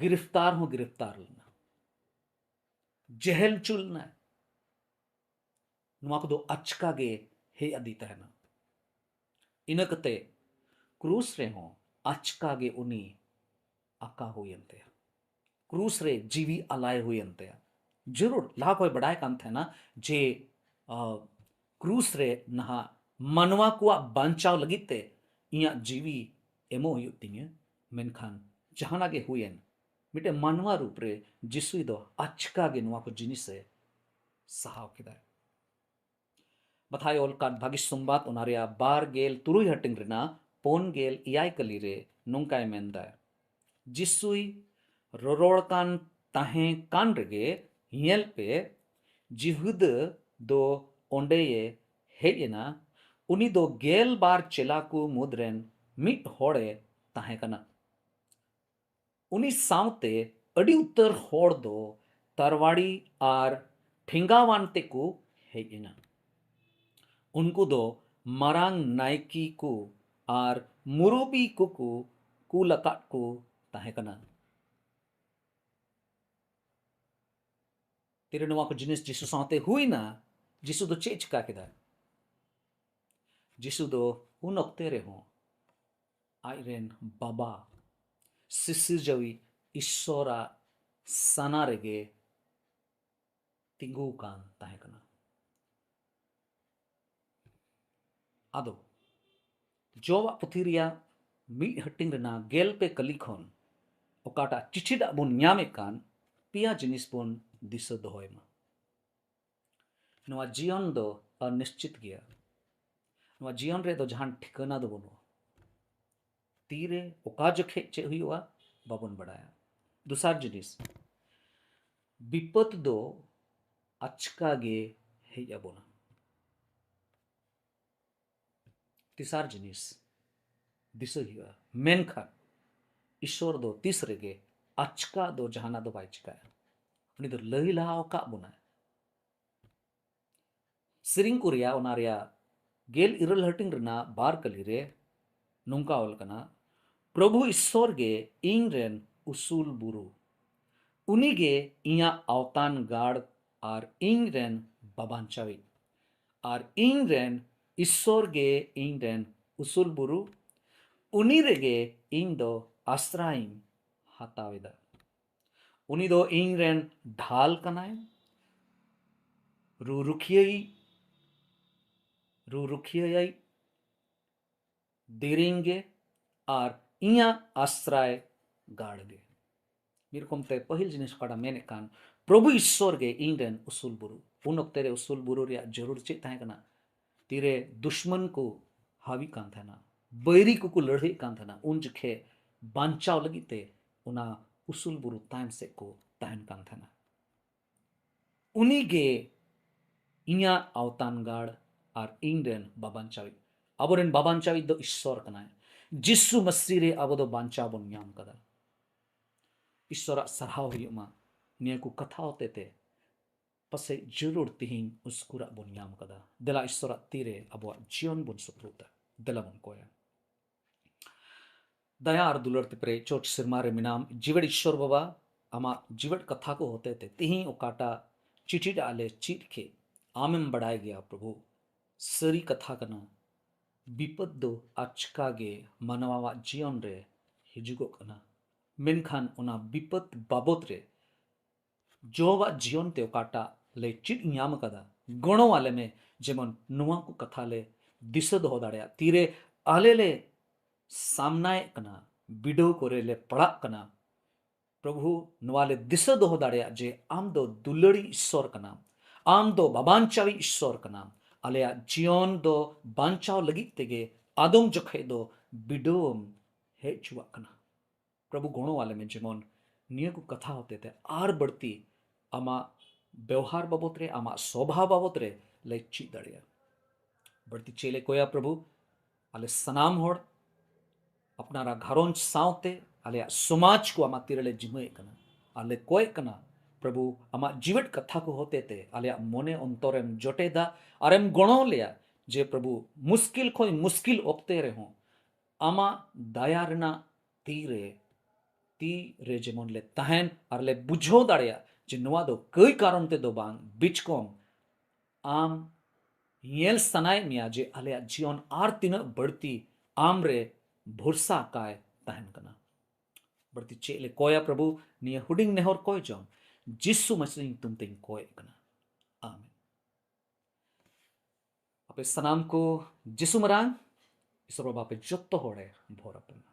ᱜᱨᱤᱯᱷᱛᱟᱨ ᱦᱚᱸ ᱜᱨᱤᱯᱷᱛᱟᱨ ᱞᱮᱱᱟ, ᱡᱮᱦᱮᱞ ᱦᱚᱪᱚ ᱞᱮᱱᱟᱭ᱾ ᱱᱚᱣᱟ ᱠᱚᱫᱚ ᱟᱪᱠᱟ ᱜᱮ ᱦᱮᱡ ᱟᱫᱮ ᱛᱟᱦᱮᱱᱟ᱾ ᱤᱱᱟᱹ ᱠᱟᱛᱮ ᱠᱨᱩᱥ ᱨᱮᱦᱚᱸ ᱟᱪᱠᱟ ᱜᱮ ᱩᱱᱤ ᱟᱠᱟ ᱦᱩᱭᱮᱱ ᱛᱟᱭᱟ᱾ ᱠᱨᱩᱥ ᱨᱮ ᱡᱤᱣᱤ ᱟᱞᱟᱭ ᱦᱩᱭᱮᱱ ᱛᱟᱭᱟ᱾ ᱡᱟᱹᱨᱩᱲ ᱞᱟᱦᱟ ᱠᱷᱚᱱ ᱵᱟᱰᱟᱭ ᱠᱟᱱ ᱛᱟᱦᱮᱱᱟ ᱡᱮ, ᱟ, ᱠᱨᱩᱥ ᱨᱮ ᱱᱟᱦᱟᱜ ᱢᱟᱱᱣᱟ ᱠᱚᱣᱟᱜ ᱵᱟᱧᱪᱟᱣ ᱞᱟᱹᱜᱤᱫ ᱛᱮ ᱤᱧᱟᱹᱜ ᱡᱤᱣᱤ ᱮᱢᱚᱜ ᱦᱩᱭᱩᱜ ᱛᱤᱧᱟᱹ᱾ ᱢᱮᱱᱠᱷᱟᱱ ᱡᱟᱦᱟᱱᱟᱜ ᱜᱮ ᱦᱩᱭᱮᱱ, ᱢᱤᱫᱴᱮᱱ ᱢᱟᱱᱣᱟ ᱨᱩᱯ ᱨᱮ ᱡᱤᱥᱩ ᱫᱚ ᱟᱪᱠᱟ ᱜᱮ ᱱᱚᱣᱟ ᱠᱚ ᱡᱤᱱᱤᱥᱮ ᱥᱟᱦᱟᱣ ᱠᱮᱫᱟᱭ᱾ ᱢᱟᱛᱷᱟᱭ ᱚᱞ ᱠᱟᱫ ᱵᱷᱟᱹᱜᱤ ᱥᱚᱢᱵᱟᱫ, ᱚᱱᱟ ᱨᱮᱭᱟᱜ ᱵᱟᱨ ᱜᱮᱞ ᱛᱩᱨᱩᱭ ᱦᱟᱹᱴᱤᱧ ᱨᱮᱱᱟᱜ ᱯᱩᱱ ᱜᱮᱞ ᱮᱭᱟᱭ ᱠᱟᱹᱞᱤ ᱨᱮ ᱱᱚᱝᱠᱟᱭ ᱢᱮᱱᱫᱟ, ᱡᱤᱥᱩᱭ ᱨᱚᱨᱚᱲ ᱠᱟᱱ ᱛᱟᱦᱮᱸ ᱠᱟᱱ ᱨᱮᱜᱮ, ᱧᱮᱞ ᱯᱮ, ᱡᱤᱦᱩᱫᱟᱹ ᱫᱚ ᱚᱸᱰᱮᱭᱮ ᱦᱮᱡ ᱮᱱᱟ᱾ ᱩᱱᱤ ᱫᱚ ᱜᱮᱞ ᱵᱟᱨ ᱪᱮᱞᱟ ᱠᱚ ᱢᱩᱫᱽ ᱨᱮᱱ ᱢᱤᱫ ᱦᱚᱲᱮ ᱛᱟᱦᱮᱸ ᱠᱟᱱᱟ᱾ ᱩᱱᱤ ᱥᱟᱶᱛᱮ ᱟᱹᱰᱤ ᱩᱛᱟᱹᱨ ᱦᱚᱲ ᱫᱚ ᱛᱟᱨᱣᱟᱲᱤ ᱟᱨ ᱴᱷᱮᱸᱜᱟᱣᱟᱱ ᱛᱮᱠᱚ ᱦᱮᱡ ᱮᱱᱟ᱾ ᱩᱱᱠᱩ ᱫᱚ ᱢᱟᱨᱟᱝ ᱱᱟᱭᱠᱮ ᱠᱚ ᱟᱨ ᱢᱩᱨᱩᱵᱤ ᱠᱚᱠᱚ ᱠᱩᱞ ᱟᱠᱟᱫ ᱠᱚ ᱛᱟᱦᱮᱸ ᱠᱟᱱᱟ᱾ ᱛᱤᱨᱮ ᱱᱚᱣᱟ ᱠᱚ ᱡᱤᱱᱤᱥ ᱡᱤᱥᱩ ᱥᱟᱶᱛᱮ ᱦᱩᱭᱱᱟ, ᱡᱤᱥᱩ ᱫᱚ ᱪᱮᱫ ᱪᱤᱠᱟ ᱠᱮᱫᱟ? ᱡᱤᱥᱩ ᱫᱚ ᱩᱱ ᱚᱠᱛᱮ ᱨᱮᱦᱚᱸ ᱟᱡ ᱨᱮᱱ ᱵᱟᱵᱟ, ᱥᱤᱥᱤᱨᱡᱟᱹᱣᱤ ᱤᱥᱥᱚᱨᱟᱜ ᱥᱟᱱᱟ ᱨᱮᱜᱮ ᱛᱤᱸᱜᱩ ᱠᱟᱱ ᱛᱟᱦᱮᱸ ᱠᱟᱱᱟ᱾ ᱟᱫᱚ ᱡᱚᱵᱟᱜ ᱯᱩᱛᱷᱤ ᱨᱮᱭᱟᱜ ᱢᱤᱫ ᱦᱟᱹᱴᱤᱧ ᱨᱮᱱᱟᱜ ᱜᱮᱞ ᱯᱮ ᱠᱟᱹᱞᱤ ᱠᱷᱚᱱ ᱚᱠᱟᱴᱟᱜ ᱪᱤᱴᱷᱤ ᱫᱟᱜ ᱵᱚᱱ ᱧᱟᱢᱮᱫ ᱠᱟᱱ, ᱯᱮᱭᱟ ᱡᱤᱱᱤᱥ ᱵᱚᱱ ᱫᱤᱥᱟᱹ ᱫᱚᱦᱚᱭ ᱢᱟ᱾ ᱱᱚᱣᱟ ᱡᱤᱭᱚᱱ ᱫᱚ ᱚᱱᱤᱥᱪᱤᱛ ᱜᱮᱭᱟ᱾ ᱱᱚᱣᱟ ᱡᱤᱭᱚᱱ ᱨᱮᱫᱚ ᱡᱟᱦᱟᱱ ᱴᱷᱤᱠᱟᱹᱱᱟ ᱫᱚ ᱵᱟᱹᱱᱩᱜᱼᱟ᱾ ᱛᱤᱨᱮ ᱚᱠᱟ ᱡᱚᱠᱷᱮᱡ ᱪᱮᱫ ᱦᱩᱭᱩᱜᱼᱟ, ᱵᱟᱵᱚᱱ ᱵᱟᱰᱟᱭᱟ᱾ ᱫᱚᱥᱟᱨ ᱡᱤᱱᱤᱥ, ᱵᱤᱯᱚᱫ ᱫᱚ ᱟᱪᱠᱟ ᱜᱮ ᱦᱮᱡ ᱟᱵᱚᱱᱟ᱾ ᱛᱮᱥᱟᱨ ᱡᱤᱱᱤᱥ ᱫᱤᱥᱟᱹᱭ ᱦᱩᱭᱩᱜᱼᱟ, ᱢᱮᱱᱠᱷᱟᱱ ᱤᱥᱥᱚᱨ ᱫᱚ ᱛᱤᱥ ᱨᱮᱜᱮ ᱟᱪᱠᱟ ᱫᱚ ᱡᱟᱦᱟᱱᱟᱜ ᱫᱚ ᱵᱟᱭ ᱪᱤᱠᱟᱹᱭᱟ᱾ ᱩᱱᱤ ᱫᱚ ᱞᱟᱹᱭ ᱞᱟᱦᱟ ᱟᱠᱟᱫ ᱵᱚᱱᱟᱭ᱾ ᱥᱮᱨᱮᱧ ᱠᱚ ᱨᱮᱭᱟᱜ, ᱚᱱᱟ ᱨᱮᱭᱟᱜ ᱜᱮᱞ ᱤᱨᱟᱹᱞ ᱦᱟᱹᱴᱤᱧ ᱨᱮᱱᱟᱜ ᱵᱟᱨ ᱠᱟᱹᱞᱤ ᱨᱮ ᱱᱚᱝᱠᱟ ᱚᱞ ᱠᱟᱱᱟ, ᱯᱨᱚᱵᱷᱩ ᱤᱥᱥᱚᱨ ᱜᱮ ᱤᱧ ᱨᱮᱱ ᱩᱥᱩᱞ ᱵᱩᱨᱩ, ᱩᱱᱤ ᱜᱮ ᱤᱧᱟᱹᱜ ᱟᱣᱛᱟᱱ ᱜᱟᱲ ᱟᱨ ᱤᱧ ᱨᱮᱱ ᱵᱟᱵᱟᱧᱪᱟᱣᱤᱡ, ᱟᱨ ᱤᱧ ᱨᱮᱱ ᱤᱥᱥᱚᱨ ᱜᱮ ᱤᱧ ᱨᱮᱱ ᱩᱥᱩᱞ ᱵᱩᱨᱩ, ᱩᱱᱤ ᱨᱮᱜᱮ ᱤᱧ ᱫᱚ ᱟᱥᱨᱟᱭᱤᱧ ᱦᱟᱛᱟᱣ ᱮᱫᱟ᱾ ᱩᱱᱤ ᱫᱚ ᱤᱧ ᱨᱮᱱ ᱰᱷᱟᱞ ᱠᱟᱱᱟᱭ, ᱨᱩᱨᱩᱠᱷᱤᱭᱟᱹᱭ, ᱨᱩᱨᱩᱠᱷᱤᱭᱟᱹᱭᱟᱭ ᱫᱮᱨᱮᱧ ᱜᱮ ᱟᱨ ᱤᱧᱟᱹᱜ ᱟᱥᱨᱟᱭ ᱜᱟᱲ ᱜᱮ᱾ ᱢᱤᱫ ᱨᱚᱠᱚᱢ ᱛᱮ ᱯᱟᱹᱦᱤᱞ ᱡᱤᱱᱤᱥ ᱚᱠᱟᱴᱟᱜ ᱢᱮᱱᱮᱫ ᱠᱟᱱ, ᱯᱨᱚᱵᱷᱩ ᱤᱥᱥᱚᱨ ᱜᱮ ᱤᱧ ᱨᱮᱱ ᱩᱥᱩᱞ ᱵᱩᱨᱩ᱾ ᱩᱱ ᱚᱠᱛᱮ ᱨᱮ ᱩᱥᱩᱞ ᱵᱩᱨᱩ ᱨᱮᱭᱟᱜ ᱡᱟᱹᱨᱩᱲ ᱪᱮᱫ ᱛᱟᱦᱮᱸ ᱠᱟᱱᱟ? ᱛᱤᱨᱮ ᱫᱩᱥᱢᱚᱱ ᱠᱚ ᱦᱟᱹᱣᱤ ᱠᱟᱱ ᱛᱟᱦᱮᱱᱟ, ᱵᱟᱹᱭᱨᱤ ᱠᱚᱠᱚ ᱞᱟᱹᱲᱦᱟᱹᱭᱮᱫ ᱠᱟᱱ ᱛᱟᱦᱮᱱᱟ, ᱩᱱ ᱡᱚᱠᱷᱮ ᱵᱟᱧᱪᱟᱣ ᱞᱟᱹᱜᱤᱫ ᱛᱮ ᱚᱱᱟ ᱩᱥᱩᱞ ᱵᱩᱨᱩ ᱛᱟᱭᱚᱢ ᱥᱮᱫ ᱠᱚ ᱛᱟᱦᱮᱱ ᱠᱟᱱ ᱛᱟᱦᱮᱱᱟ᱾ ᱩᱱᱤ ᱜᱮ ᱤᱧᱟᱹᱜ ᱟᱣᱛᱟᱱ ᱜᱟᱲ ᱟᱨ ᱤᱧ ᱨᱮᱱ ᱵᱟᱵᱟᱧᱪᱟᱣᱤᱡ᱾ ᱟᱵᱚᱨᱮᱱ ᱵᱟᱵᱟᱧᱪᱟᱣᱤᱡ ᱫᱚ ᱤᱥᱥᱚᱨ ᱠᱟᱱᱟᱭ᱾ ᱡᱤᱥᱩ ᱢᱟᱹᱥᱤ ᱨᱮ ᱟᱵᱚ ᱫᱚ ᱵᱟᱧᱪᱟᱣ ᱵᱚᱱ ᱧᱟᱢ ᱠᱟᱫᱟ᱾ ᱤᱥᱥᱚᱨᱟᱜ ᱥᱟᱨᱦᱟᱣ ᱦᱩᱭᱩᱜ ᱢᱟ᱾ ᱱᱤᱭᱟᱹ ᱠᱚ ᱠᱟᱛᱷᱟ ᱦᱚᱛᱮ ᱛᱮ ᱯᱟᱥᱮᱡ ᱡᱟᱹᱨᱩᱲ ᱛᱤᱦᱤᱧ ᱩᱥᱠᱩᱨᱟᱜ ᱵᱚᱱ ᱧᱟᱢ ᱠᱟᱫᱟ᱾ ᱫᱮᱞᱟ ᱤᱥᱥᱚᱨᱟᱜ ᱛᱤᱨᱮ ᱟᱵᱚᱣᱟᱜ ᱡᱤᱭᱚᱱ ᱵᱚᱱ ᱥᱩᱯᱨᱩᱫᱟ᱾ ᱫᱮᱞᱟ ᱵᱚᱱ ᱠᱚᱭᱟ᱾ ᱫᱟᱭᱟ ᱟᱨ ᱫᱩᱞᱟᱹᱲ ᱛᱮ ᱯᱮᱨᱮᱡ ᱪᱚᱴ ᱥᱮᱨᱢᱟ ᱨᱮ ᱢᱮᱱᱟᱢ, ᱡᱤᱣᱮᱫ ᱤᱥᱥᱚᱨ ᱵᱟᱵᱟ, ᱟᱢᱟᱜ ᱡᱤᱣᱮᱫ ᱠᱟᱛᱷᱟ ᱠᱚ ᱦᱚᱛᱮ ᱛᱮ ᱛᱤᱦᱤᱧ ᱚᱠᱟᱴᱟᱜ ᱪᱤᱴᱷᱤ ᱰᱟᱜ ᱞᱮ ᱪᱮᱫ ᱠᱮᱫ, ᱟᱢᱮᱢ ᱵᱟᱲᱟᱭ ᱜᱮᱭᱟ ᱯᱨᱚᱵᱷᱩ᱾ ᱥᱟᱹᱨᱤ ᱠᱟᱛᱷᱟ ᱠᱟᱱᱟ, ᱵᱤᱯᱚᱫ ᱫᱚ ᱟᱪᱠᱟ ᱜᱮ ᱢᱟᱱᱣᱟᱣᱟᱜ ᱡᱤᱭᱚᱱ ᱨᱮ ᱦᱤᱡᱩᱜᱚᱜ ᱠᱟᱱᱟ, ᱢᱮᱱᱠᱷᱟᱱ ᱚᱱᱟ ᱵᱤᱯᱚᱫ ᱵᱟᱵᱚᱛ ᱨᱮ ᱡᱚᱵᱟᱜ ᱡᱤᱭᱚᱱ ᱛᱮ ᱚᱠᱟᱴᱟᱜ ᱞᱮ ᱪᱮᱫ ᱧᱟᱢ ᱟᱠᱟᱫᱟ, ᱜᱚᱲᱚ ᱟᱞᱮ ᱢᱮ, ᱡᱮᱢᱚᱱ ᱱᱚᱣᱟ ᱠᱚ ᱠᱟᱛᱷᱟ ᱞᱮ ᱫᱤᱥᱟᱹ ᱫᱚᱦᱚ ᱫᱟᱲᱮᱭᱟᱜ᱾ ᱛᱤᱨᱮ ᱟᱞᱮ ᱞᱮ ᱥᱟᱢᱱᱟᱭᱮᱫ ᱠᱟᱱᱟ, ᱵᱤᱰᱟᱹᱣ ᱠᱚᱨᱮ ᱞᱮ ᱯᱟᱲᱟᱜ ᱠᱟᱱᱟ, ᱯᱨᱚᱵᱷᱩ, ᱱᱚᱣᱟ ᱞᱮ ᱫᱤᱥᱟᱹ ᱫᱚᱦᱚ ᱫᱟᱲᱮᱭᱟᱜ ᱡᱮ ᱟᱢ ᱫᱚ ᱫᱩᱞᱟᱹᱲᱤ ᱤᱥᱥᱚᱨ ᱠᱟᱱᱟᱢ, ᱟᱢ ᱫᱚ ᱵᱟᱵᱟᱧᱪᱟᱣᱤ ᱤᱥᱥᱚᱨ ᱠᱟᱱᱟᱢ᱾ ᱟᱞᱮᱭᱟᱜ ᱡᱤᱭᱚᱱ ᱫᱚ ᱵᱟᱧᱪᱟᱣ ᱞᱟᱹᱜᱤᱫ ᱛᱮᱜᱮ ᱟᱫᱚᱢ ᱡᱚᱠᱷᱮᱡ ᱫᱚ ᱵᱤᱰᱟᱹᱣᱮᱢ ᱦᱮᱡ ᱦᱚᱪᱚᱣᱟᱜ ᱠᱟᱱᱟ᱾ ᱯᱨᱚᱵᱷᱩ, ᱜᱚᱲᱚ ᱟᱞᱮ ᱢᱮ, ᱡᱮᱢᱚᱱ ᱱᱤᱭᱟᱹ ᱠᱚ ᱠᱟᱛᱷᱟ ᱦᱚᱛᱮ ᱛᱮ ᱟᱨ ᱵᱟᱹᱲᱛᱤ ᱟᱢᱟᱜ ᱵᱮᱣᱦᱟᱨ ᱵᱟᱵᱚᱛ ᱨᱮ, ᱟᱢᱟᱜ ᱥᱚᱵᱷᱟ ᱵᱟᱵᱚᱛ ᱨᱮ ᱞᱮ ᱪᱮᱫ ᱫᱟᱲᱮᱭᱟᱜᱼᱟ᱾ ᱵᱟᱹᱲᱛᱤ ᱪᱮᱫ ᱞᱮ ᱠᱚᱭᱟ ᱯᱨᱚᱵᱷᱩ, ᱟᱞᱮ ᱥᱟᱱᱟᱢ ᱦᱚᱲ ᱟᱯᱱᱟᱨᱟᱜ ᱜᱷᱟᱨᱚᱸᱡᱽ ᱥᱟᱶᱛᱮ ᱟᱞᱮᱭᱟᱜ ᱥᱚᱢᱟᱡᱽ ᱠᱚ ᱟᱢᱟᱜ ᱛᱤ ᱨᱮᱞᱮ ᱡᱤᱢᱟᱹᱭᱮᱫ ᱠᱟᱱᱟ᱾ ᱟᱨ ᱞᱮ ᱠᱚᱭᱮᱜ ᱠᱟᱱᱟ ᱯᱨᱚᱵᱷᱩ, ᱟᱢᱟᱜ ᱡᱤᱣᱮᱫ ᱠᱟᱛᱷᱟ ᱠᱚ ᱦᱚᱛᱮ ᱛᱮ ᱟᱞᱮᱭᱟᱜ ᱢᱚᱱᱮ ᱚᱱᱛᱚᱨᱮᱢ ᱡᱚᱴᱮᱫᱟ ᱟᱨᱮᱢ ᱜᱚᱲᱚ ᱞᱮᱭᱟ ᱡᱮ ᱯᱨᱚᱵᱷᱩ, ᱢᱩᱥᱠᱤᱞ ᱠᱷᱚᱱ ᱢᱩᱥᱠᱤᱞ ᱚᱠᱛᱮ ᱨᱮᱦᱚᱸ ᱟᱢᱟᱜ ᱫᱟᱭᱟ ᱨᱮᱱᱟᱜ ᱛᱤ ᱨᱮ, ᱛᱤ ᱨᱮ ᱡᱮᱢᱚᱱ ᱞᱮ ᱛᱟᱦᱮᱱ ᱟᱨ ᱞᱮ ᱵᱩᱡᱷᱟᱹᱣ ᱫᱟᱲᱮᱭᱟᱜ ᱡᱮ ᱱᱚᱣᱟ ᱫᱚ ᱠᱟᱹᱭ ᱠᱟᱨᱚᱱ ᱛᱮᱫᱚ ᱵᱟᱝ, ᱵᱤᱪᱠᱚᱢ ᱟᱢ ᱧᱮᱞ ᱥᱟᱱᱟᱭᱮᱫ ᱢᱮᱭᱟ ᱡᱮ ᱟᱞᱮᱭᱟᱜ ᱡᱤᱭᱚᱱ ᱟᱨ ᱛᱤᱱᱟᱹᱜ ᱵᱟᱹᱲᱛᱤ ᱟᱢ ᱨᱮ ᱵᱷᱚᱨᱥᱟ ᱠᱟᱭ ᱛᱟᱦᱮᱱ ᱠᱟᱱᱟ᱾ ᱵᱟᱹᱲᱛᱤ ᱪᱮᱫ ᱞᱮ ᱠᱚᱭᱟ ᱯᱨᱚᱵᱷᱩ, ᱱᱤᱭᱟᱹ ᱦᱩᱰᱤᱧ ᱱᱮᱦᱚᱨ ᱠᱚᱭ ᱡᱚᱝ᱾ ᱡᱤᱥᱩ ᱢᱟᱥᱤ ᱧᱩᱛᱩᱢ ᱛᱮᱧ ᱠᱚᱭᱮᱫ ᱠᱟᱱᱟ᱾ ᱟᱢᱮᱱ᱾ ᱟᱯᱮ ᱥᱟᱱᱟᱢ ᱠᱚ ᱡᱤᱥᱩ ᱢᱟᱨᱟᱝ ᱤᱥᱚᱨ ᱵᱟᱵᱟ ᱟᱯᱮ ᱡᱚᱛᱚ ᱦᱚᱲᱮ ᱵᱷᱚᱨ ᱟᱯᱮ ᱢᱟ᱾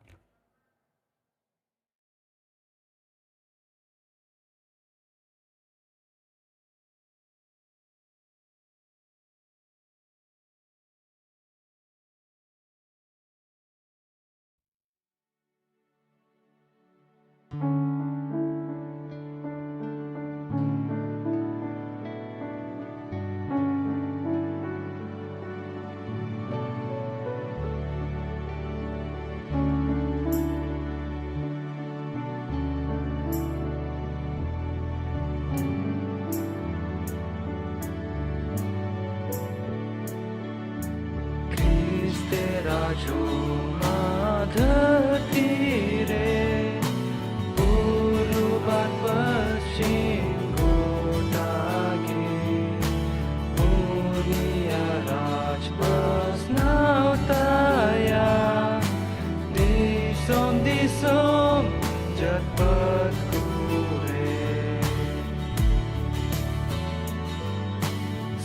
ᱠᱷᱨᱤᱥᱴᱮ ᱨᱟᱡᱽ ᱱᱚᱣᱟ ᱫᱷᱟᱹᱨᱛᱤ ᱨᱮ, ᱯᱩᱨᱩᱵ ᱟᱨ ᱯᱚᱥᱪᱤᱢ ᱜᱚᱴᱟ ᱜᱮ, ᱩᱱᱤᱭᱟᱜ ᱨᱟᱡᱽ ᱯᱟᱥᱱᱟᱣ ᱛᱟᱭᱟ, ᱫᱤᱥᱚᱢ ᱫᱤᱥᱚᱢ ᱡᱟᱹᱛ ᱯᱟᱹᱛ ᱠᱚᱨᱮ᱾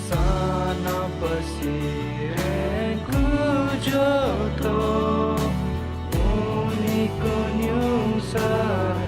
ᱥᱟᱱᱟᱢ ᱯᱟᱹᱨᱥᱤ ᱨᱮᱱ ᱠᱚ ᱡᱚᱛᱚ ᱩᱱᱤ ᱠᱚ ᱧᱩᱢ ᱥᱟᱨᱦᱟᱣᱮᱭᱟ᱾